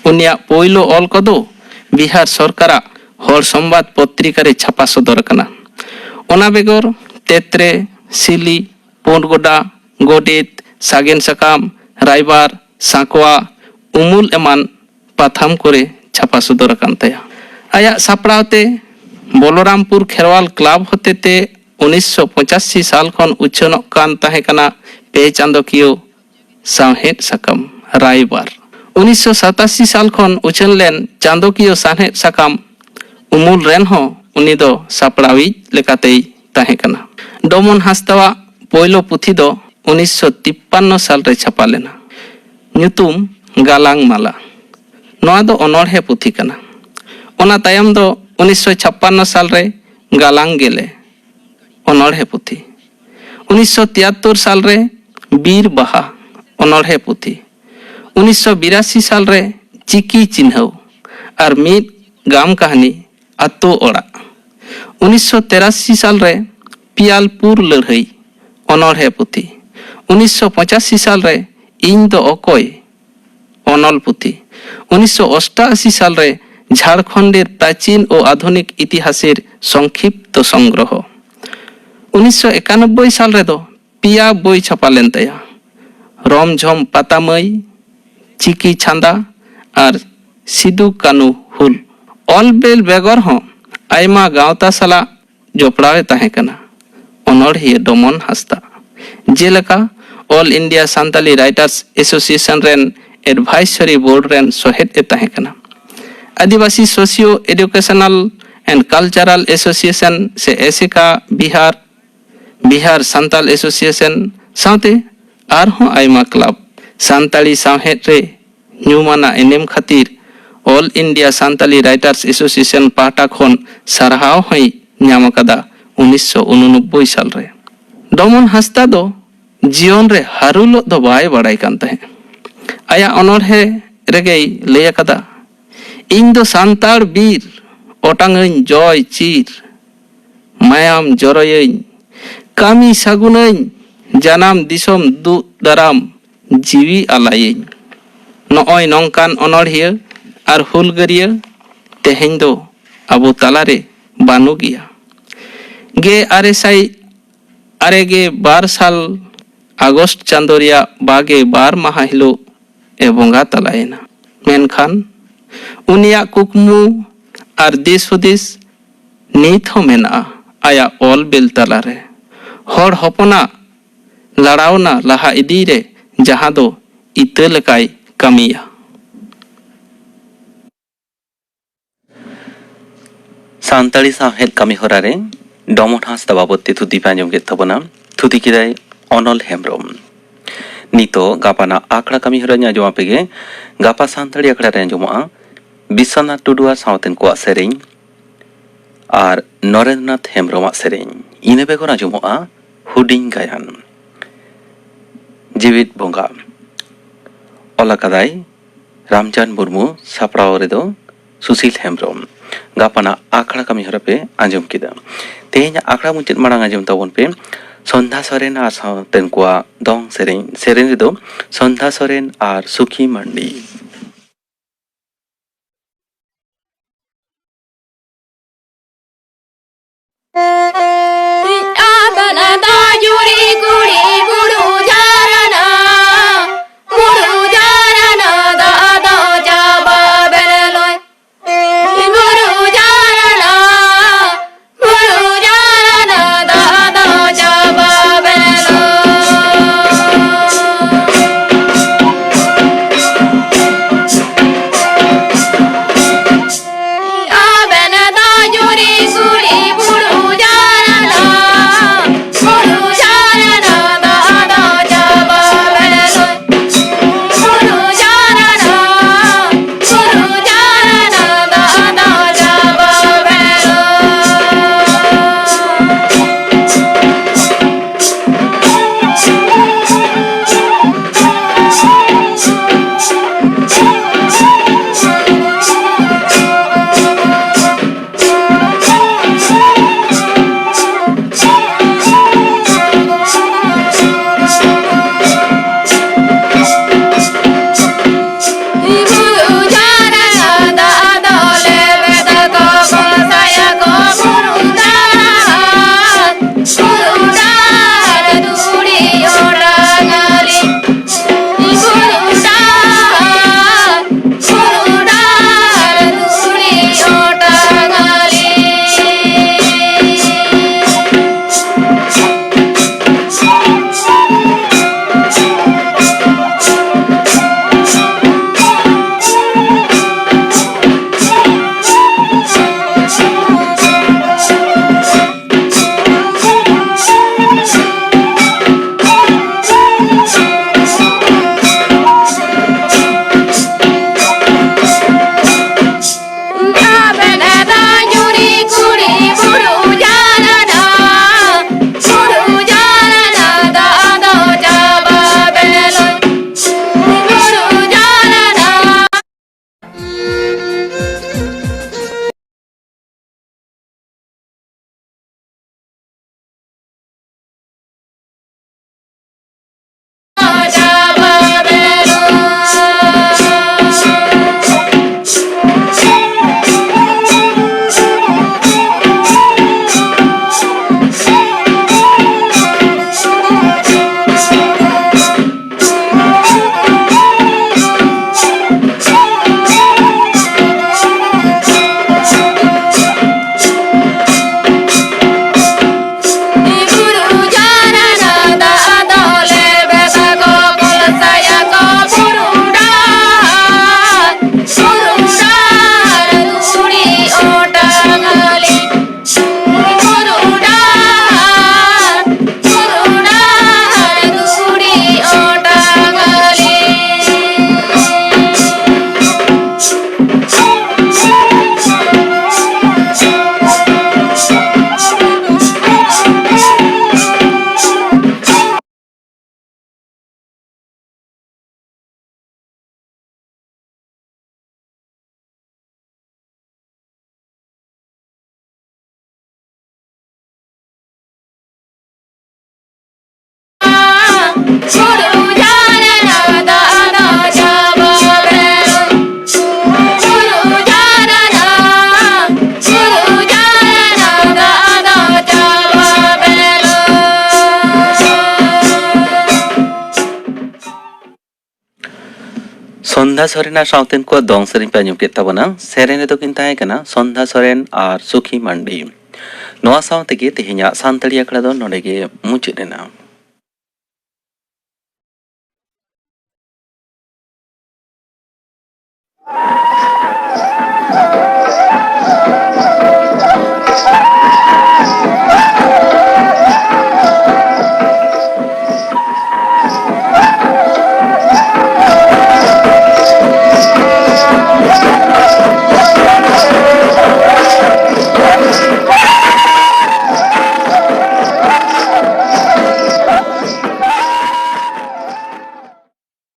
ᱩᱱᱤᱭᱟᱜ ᱯᱳᱭᱞᱳ ᱚᱞ ᱠᱚᱫᱚ ᱵᱤᱦᱟᱨ ᱥᱚᱨᱠᱟᱨᱟᱜ ᱦᱚᱲ ᱥᱚᱢᱵᱟᱫ ᱯᱚᱛᱨᱤᱠᱟ ᱨᱮ ᱪᱷᱟᱯᱟ ᱥᱚᱫᱚᱨ ᱟᱠᱟᱱᱟ᱾ ᱚᱱᱟ ᱵᱮᱜᱚᱨ ᱛᱮᱛᱨᱮ, ᱥᱤᱞᱤ, ᱯᱩᱸᱰ ᱜᱚᱰᱟ, ᱜᱚᱰᱮᱛ, ᱥᱟᱜᱮᱱ ᱥᱟᱠᱟᱢ, ᱨᱟᱭᱵᱟᱨ, ᱥᱟᱸᱠᱣᱟ, ᱩᱢᱩᱞ ᱮᱢᱟᱱ ᱯᱟᱛᱷᱟᱢ ᱠᱚᱨᱮ ᱪᱷᱟᱯᱟ ᱥᱚᱫᱚᱨ ᱟᱠᱟᱱ ᱛᱟᱭᱟ᱾ ᱟᱭᱟᱜ ᱥᱟᱯᱲᱟᱣ ᱛᱮ ᱵᱚᱞᱚᱨᱟᱢᱯᱩᱨ ᱠᱷᱮᱨᱣᱟᱞ ᱠᱞᱟᱵᱽ ᱦᱚᱛᱮᱛᱮ ᱩᱱᱤᱥᱥᱚ ᱯᱚᱸᱪᱟᱥᱤ ᱥᱟᱞ ᱠᱷᱚᱱ ᱩᱪᱷᱟᱹᱱᱚᱜ ᱠᱟᱱ ᱛᱟᱦᱮᱸ ᱠᱟᱱᱟ ᱯᱮ ᱪᱟᱸᱫᱚᱠᱤᱭᱟᱹ ᱥᱟᱶᱦᱮᱫ ᱥᱟᱠᱟᱢ ᱨᱟᱭᱵᱟᱨ᱾ ᱩᱱᱤᱥᱥᱚ ᱥᱟᱛᱟᱥᱤ ᱥᱟᱞ ᱠᱷᱚᱱ ᱩᱪᱷᱟᱹᱱ ᱞᱮᱱ ᱪᱟᱸᱫᱚᱠᱤᱭᱟᱹ ᱥᱟᱶᱦᱮᱫ ᱥᱟᱠᱟᱢ ᱩᱢᱩᱞ ᱨᱮᱱ ᱦᱚᱸ ᱩᱱᱤ ᱫᱚ ᱥᱟᱯᱲᱟᱣᱤᱡ ᱞᱮᱠᱟᱛᱮᱭ ᱛᱟᱦᱮᱸ ᱠᱟᱱᱟ᱾ ᱰᱚᱢᱚᱱ ᱦᱟᱸᱥᱫᱟᱣᱟᱜ ᱯᱳᱭᱞᱳ ᱯᱩᱛᱷᱤ ᱫᱚ ᱩᱱᱤᱥᱥᱚ ᱛᱤᱯᱯᱟᱱᱱᱚ ᱥᱟᱞ ᱨᱮ ᱪᱷᱟᱯᱟ ᱞᱮᱱᱟ᱾ ᱧᱩᱛᱩᱢ ᱜᱟᱞᱟᱝ ᱢᱟᱞᱟ᱾ ᱱᱚᱣᱟ ᱫᱚ ᱚᱱᱚᱬᱦᱮ ᱯᱩᱛᱷᱤ ᱠᱟᱱᱟ᱾ ᱚᱱᱟ ᱛᱟᱭᱚᱢ ᱫᱚ ᱩᱱᱤᱥᱥᱚ ᱪᱷᱟᱯᱯᱟᱱᱱᱚ ᱥᱟᱞ ᱨᱮ ᱜᱟᱞᱟᱝ ᱜᱮᱞᱮ ᱚᱱᱚᱬᱦᱮ ᱯᱩᱛᱷᱤ, ᱩᱱᱤᱥᱥᱚ ᱛᱤᱭᱟᱛᱛᱳᱨ ᱥᱟᱞ ᱨᱮ ᱵᱤᱨ ᱵᱟᱦᱟ ᱚᱱᱚᱬᱦᱮ ᱯᱩᱛᱷᱤ, ᱩᱱᱤᱥᱥᱚ ᱵᱤᱨᱟᱥᱤ ᱥᱟᱞ ᱨᱮ ᱪᱤᱠᱤ ᱪᱤᱱᱦᱟᱹᱣ ᱟᱨ ᱢᱤᱫ ᱜᱟᱢ ᱠᱟᱹᱦᱱᱤ ᱟᱛᱳ ᱚᱲᱟᱜ᱾ ᱩᱱᱤᱥᱥᱚ ᱛᱮᱨᱟᱥᱤ ᱥᱟᱞ ᱨᱮ ᱯᱤᱭᱟᱞᱯᱩᱨ ᱞᱟᱹᱲᱦᱟᱹᱭ ᱚᱱᱚᱬᱦᱮ ᱯᱩᱛᱷᱤ, ᱩᱱᱤᱥᱥᱚ ᱯᱚᱸᱪᱟᱥᱤ ᱥᱟᱞ ᱨᱮ ᱤᱧ ᱫᱚ ᱚᱠᱚᱭ ᱚᱱᱚᱞ ᱯᱩᱛᱷᱤ, ᱩᱱᱤᱥᱥᱚ ᱚᱥᱴᱟᱥᱤ ᱥᱟᱞ ᱨᱮ ᱡᱷᱟᱲᱠᱷᱚᱸᱰᱮᱨ ᱯᱨᱟᱪᱤᱱ ᱳ ᱟᱫᱷᱩᱱᱤᱠ ᱤᱛᱤᱦᱟᱥᱮᱨ ᱥᱚᱝᱠᱷᱤᱯᱛᱚ ᱥᱚᱝᱜᱨᱚᱦᱚ, ᱩᱱᱤᱥᱥᱚ ᱮᱠᱟᱱᱚᱵᱵᱳᱭ ᱥᱟᱞ ᱨᱮᱫᱚ ᱯᱮᱭᱟ ᱵᱳᱭ ᱪᱷᱟᱯᱟ ᱞᱮᱱ ᱛᱟᱭᱟ, ᱨᱚᱢᱡᱷᱚᱢ ᱯᱟᱛᱟᱢᱟᱹᱭ, ᱪᱤᱠᱤ ᱪᱷᱟᱸᱫᱟ ᱟᱨ ᱥᱤᱫᱩ ᱠᱟᱹᱱᱩ ᱦᱩᱞ᱾ ᱚᱞ ᱵᱮᱞ ᱵᱮᱜᱚᱨ ᱦᱚᱸ ᱟᱭᱢᱟ ᱜᱟᱶᱛᱟ ᱥᱟᱞᱟᱜ ᱡᱚᱯᱲᱟᱣ ᱮ ᱛᱟᱦᱮᱸ ᱠᱟᱱᱟ ᱚᱱᱚᱬᱦᱤᱭᱟᱹ ᱰᱚᱢᱚᱱ ᱦᱟᱸᱥᱫᱟ᱾ ᱡᱮᱞᱮᱠᱟ, All India Santali Writers Association ᱨᱮᱱ advisory board ᱨᱮᱱ ᱥᱚᱦᱮᱫ ᱮ ᱛᱟᱦᱮᱸ ᱠᱟᱱᱟ᱾ ᱟᱹᱫᱤᱵᱟᱹᱥᱤ Socio Educational and Cultural Association ᱥᱮ ᱮᱥᱮᱠᱟ ᱵᱤᱦᱟᱨ, ᱵᱤᱦᱟᱨ ᱥᱟᱱᱛᱟᱞ Association ᱥᱟᱶᱛᱮ ᱟᱨᱦᱚᱸ ᱟᱭᱢᱟ ᱠᱞᱟᱵᱽ᱾ ᱥᱟᱱᱛᱟᱲᱤ ᱥᱟᱶᱦᱮᱫ ᱨᱮ ᱧᱩᱢᱟᱱᱟᱜ ᱮᱱᱮᱢ ᱠᱷᱟᱹᱛᱤᱨ All India Santali Writers Association ᱯᱟᱦᱴᱟ ᱠᱷᱚᱱ ᱥᱟᱨᱦᱟᱣ ᱦᱚᱸᱭ ᱧᱟᱢ ᱟᱠᱟᱫᱟ ᱩᱱᱤᱥᱥᱚ ᱩᱱᱩᱱᱚᱵᱵᱳᱭ ᱥᱟᱞ ᱨᱮ᱾ ᱰᱚᱢᱚᱱ ᱦᱟᱸᱥᱫᱟ ᱫᱚ ᱡᱤᱭᱚᱱ ᱨᱮ ᱦᱟᱹᱨᱩᱞᱚᱜ ᱫᱚ ᱵᱟᱭ ᱵᱟᱲᱟᱭ ᱠᱟᱱ ᱛᱟᱦᱮᱸᱫ᱾ ᱟᱭᱟᱜ ᱚᱱᱚᱬᱦᱮ ᱨᱮᱜᱮᱭ ᱞᱟᱹᱭ ᱟᱠᱟᱫᱟ, "ᱤᱧ ᱫᱚ ᱥᱟᱱᱛᱟᱲ ᱵᱤᱨ, ᱚᱴᱟᱝᱟᱹᱧ ᱡᱚᱭ ᱪᱤᱨ, ᱢᱟᱭᱟᱢ ᱡᱚᱨᱚᱭᱟᱹᱧ, ᱠᱟᱹᱢᱤ ᱥᱟᱹᱜᱩᱱᱟᱹᱧ, ᱡᱟᱱᱟᱢ ᱫᱤᱥᱚᱢ ᱫᱩᱜ ᱫᱟᱨᱟᱢ, ᱡᱤᱣᱤ ᱟᱞᱟᱭᱟᱹᱧ᱾" ᱱᱚᱜᱼᱚᱭ ᱱᱚᱝᱠᱟᱱ ᱚᱱᱚᱬᱦᱤᱭᱟᱹ ᱟᱨ ᱦᱩᱞᱜᱟᱹᱨᱤᱭᱟᱹ ᱛᱮᱦᱮᱧ ᱫᱚ ᱟᱵᱚ ᱛᱟᱞᱟᱨᱮ ᱵᱟᱹᱱᱩᱜ ᱜᱮᱭᱟ᱾ ᱜᱮ ᱟᱨᱮ ᱥᱟᱭ ᱟᱨᱮ ᱜᱮ ᱵᱟᱨ ᱥᱟᱞ ᱟᱜᱚᱥᱴ ᱪᱟᱸᱫᱳ ᱨᱮᱭᱟᱜ ᱵᱟᱜᱮ ᱵᱟᱨ ᱢᱟᱦᱟ ᱦᱤᱞᱳᱜ ᱮ ᱵᱚᱸᱜᱟ ᱛᱟᱞᱟᱭᱮᱱᱟ᱾ ᱢᱮᱱᱠᱷᱟᱱ ᱩᱱᱤᱭᱟᱜ ᱠᱩᱠᱢᱩ ᱟᱨ ᱫᱤᱥ ᱦᱩᱫᱤᱥ ᱱᱤᱛ ᱦᱚᱸ ᱢᱮᱱᱟᱜᱼᱟ ᱟᱭᱟᱜ ᱚᱞ ᱵᱮᱞ ᱛᱟᱞᱟᱨᱮ᱾ ᱦᱚᱲ ᱦᱚᱯᱚᱱᱟᱜ ᱞᱟᱲᱟᱣᱱᱟ ᱞᱟᱦᱟ ᱤᱫᱤᱭ ᱨᱮ ᱡᱟᱦᱟᱸ ᱫᱚ ᱤᱛᱟᱹ ᱞᱮᱠᱟᱭ ᱠᱟᱹᱢᱤᱭᱟ᱾ ᱥᱟᱱᱛᱟᱲᱤ ᱥᱟᱶᱦᱮᱫ ᱠᱟᱹᱢᱤ ᱦᱚᱨᱟ ᱨᱮ ᱰᱚᱢᱚᱱ ᱦᱟᱸᱥᱫᱟ ᱵᱟᱵᱚᱫ ᱛᱮ ᱛᱷᱩᱛᱤ ᱯᱮ ᱟᱸᱡᱚᱢ ᱠᱮᱫ ᱛᱟᱵᱚᱱᱟ᱾ ᱛᱷᱩᱛᱤ ᱠᱮᱫᱟᱭ ᱚᱱᱚᱞ ᱦᱮᱢᱵᱨᱚᱢ᱾ ᱱᱤᱛᱚᱜ ᱜᱟᱯᱟᱱᱟᱜ ᱟᱠᱷᱲᱟ ᱠᱟᱹᱢᱤ ᱦᱚᱨᱟᱧ ᱟᱸᱡᱚᱢ ᱟᱯᱮ ᱜᱮ᱾ ᱜᱟᱯᱟ ᱥᱟᱱᱛᱟᱲᱤ ᱟᱠᱷᱲᱟ ᱨᱮ ᱟᱸᱡᱚᱢᱚᱜᱼᱟ ᱵᱤᱥᱥᱚᱱᱟᱛᱷ ᱴᱩᱰᱩ ᱟᱨ ᱥᱟᱶᱛᱮᱱ ᱠᱚᱣᱟᱜ ᱥᱮᱨᱮᱧ ᱟᱨ ᱱᱚᱨᱮᱱᱫᱨᱚᱱᱟᱛᱷ ᱦᱮᱢᱵᱨᱚᱢᱟᱜ ᱥᱮᱨᱮᱧ᱾ ᱤᱱᱟᱹ ᱵᱮᱜᱚᱨ ᱟᱸᱡᱚᱢᱚᱜᱼᱟ ᱦᱩᱰᱤᱧ ᱜᱟᱭᱟᱱ᱾ ᱡᱤᱣᱤᱫ ᱵᱚᱸᱜᱟ᱾ ᱚᱞ ᱟᱠᱟᱫᱟᱭ ᱨᱟᱢᱪᱟᱸᱫᱽ ᱢᱩᱨᱢᱩ, ᱥᱟᱯᱲᱟᱣ ᱨᱮᱫᱚ ᱥᱩᱥᱤᱞ ᱦᱮᱢᱵᱨᱚᱢ᱾ ᱜᱟᱯᱟᱱᱟᱜ ᱟᱠᱷᱲᱟ ᱠᱟᱹᱢᱤ ᱦᱚᱨᱟ ᱯᱮ ᱟᱸᱡᱚᱢ ᱠᱮᱫᱟ᱾ ᱛᱮᱦᱮᱧᱟᱜ ᱟᱠᱷᱲᱟ ᱢᱩᱪᱟᱹᱫ ᱢᱟᱲᱟᱝ ᱟᱸᱡᱚᱢ ᱛᱟᱵᱚᱱ ᱯᱮ ᱥᱚᱱᱫᱷᱟ ᱥᱚᱨᱮᱱ ᱟᱨ ᱥᱟᱶᱛᱮᱱ ᱠᱚᱣᱟᱜ ᱫᱚᱝ ᱥᱮᱨᱮᱧ᱾ ᱥᱮᱨᱮᱧ ᱨᱮᱫᱚ ᱥᱚᱱᱫᱷᱟ ᱥᱚᱨᱮᱱ ᱟᱨ ᱥᱩᱠᱷᱤ ᱢᱟᱱᱰᱤ᱾ ᱟᱵᱮᱱ ᱫᱚ ᱡᱩᱨᱤ ᱠᱩᱲᱤ ᱵᱩᱨᱩ ᱡᱷᱟᱨᱱᱟ, ᱵᱩᱨᱩ ᱡᱷᱟᱨᱱᱟ ᱫᱟᱜ ᱫᱚ ᱪᱟᱵᱟ ᱵᱮᱱ ᱞᱚᱭ᱾ ᱵᱩᱨᱩ ᱡᱷᱟᱨᱱᱟ, ᱵᱩᱨᱩ ᱡᱷᱟᱨᱱᱟ ᱫᱟᱜ ᱫᱚ ᱪᱟᱵᱟ ᱵᱮᱱ ᱞᱚᱭ᱾ ᱟᱵᱮᱱ ᱫᱚ ᱡᱩᱨᱤ ᱠᱩᱲᱤ ᱵᱩᱨᱩ ᱡᱷᱟᱨᱱᱟ᱾ ᱦᱩᱲᱩ ᱡᱟᱣᱨᱟ ᱫᱟᱜ ᱫᱚ ᱪᱟᱵᱟ ᱵᱮᱞᱚ᱾ ᱦᱩᱲᱩ ᱡᱟᱣᱨᱟ, ᱦᱩᱲᱩ ᱡᱟᱣᱨᱟ ᱫᱟᱜ ᱫᱚ ᱪᱟᱵᱟ ᱵᱮᱞᱚ᱾ ᱥᱚᱱᱫᱷᱟ ᱥᱚᱨᱮᱱᱟᱜ ᱥᱟᱶᱛᱮᱱ ᱠᱚᱣᱟᱜ ᱫᱚᱝ ᱥᱮᱨᱮᱧ ᱯᱮ ᱟᱸᱡᱚᱢ ᱠᱮᱫ ᱛᱟᱵᱚᱱᱟ᱾ ᱥᱮᱨᱮᱧ ᱨᱮᱫᱚ ᱠᱤᱱ ᱛᱟᱦᱮᱸ ᱠᱟᱱᱟ ᱥᱚᱱᱫᱷᱟ ᱥᱚᱨᱮᱱ ᱟᱨ ᱥᱩᱠᱷᱤ ᱢᱟᱱᱰᱤ᱾ ᱱᱚᱣᱟ ᱥᱟᱶ ᱛᱮᱜᱮ ᱛᱮᱦᱮᱧᱟᱜ ᱥᱟᱱᱛᱟᱲᱤ ᱟᱠᱷᱲᱟ ᱫᱚ ᱱᱚᱰᱮ ᱜᱮ ᱢᱩᱪᱟᱹᱫ ᱮᱱᱟ᱾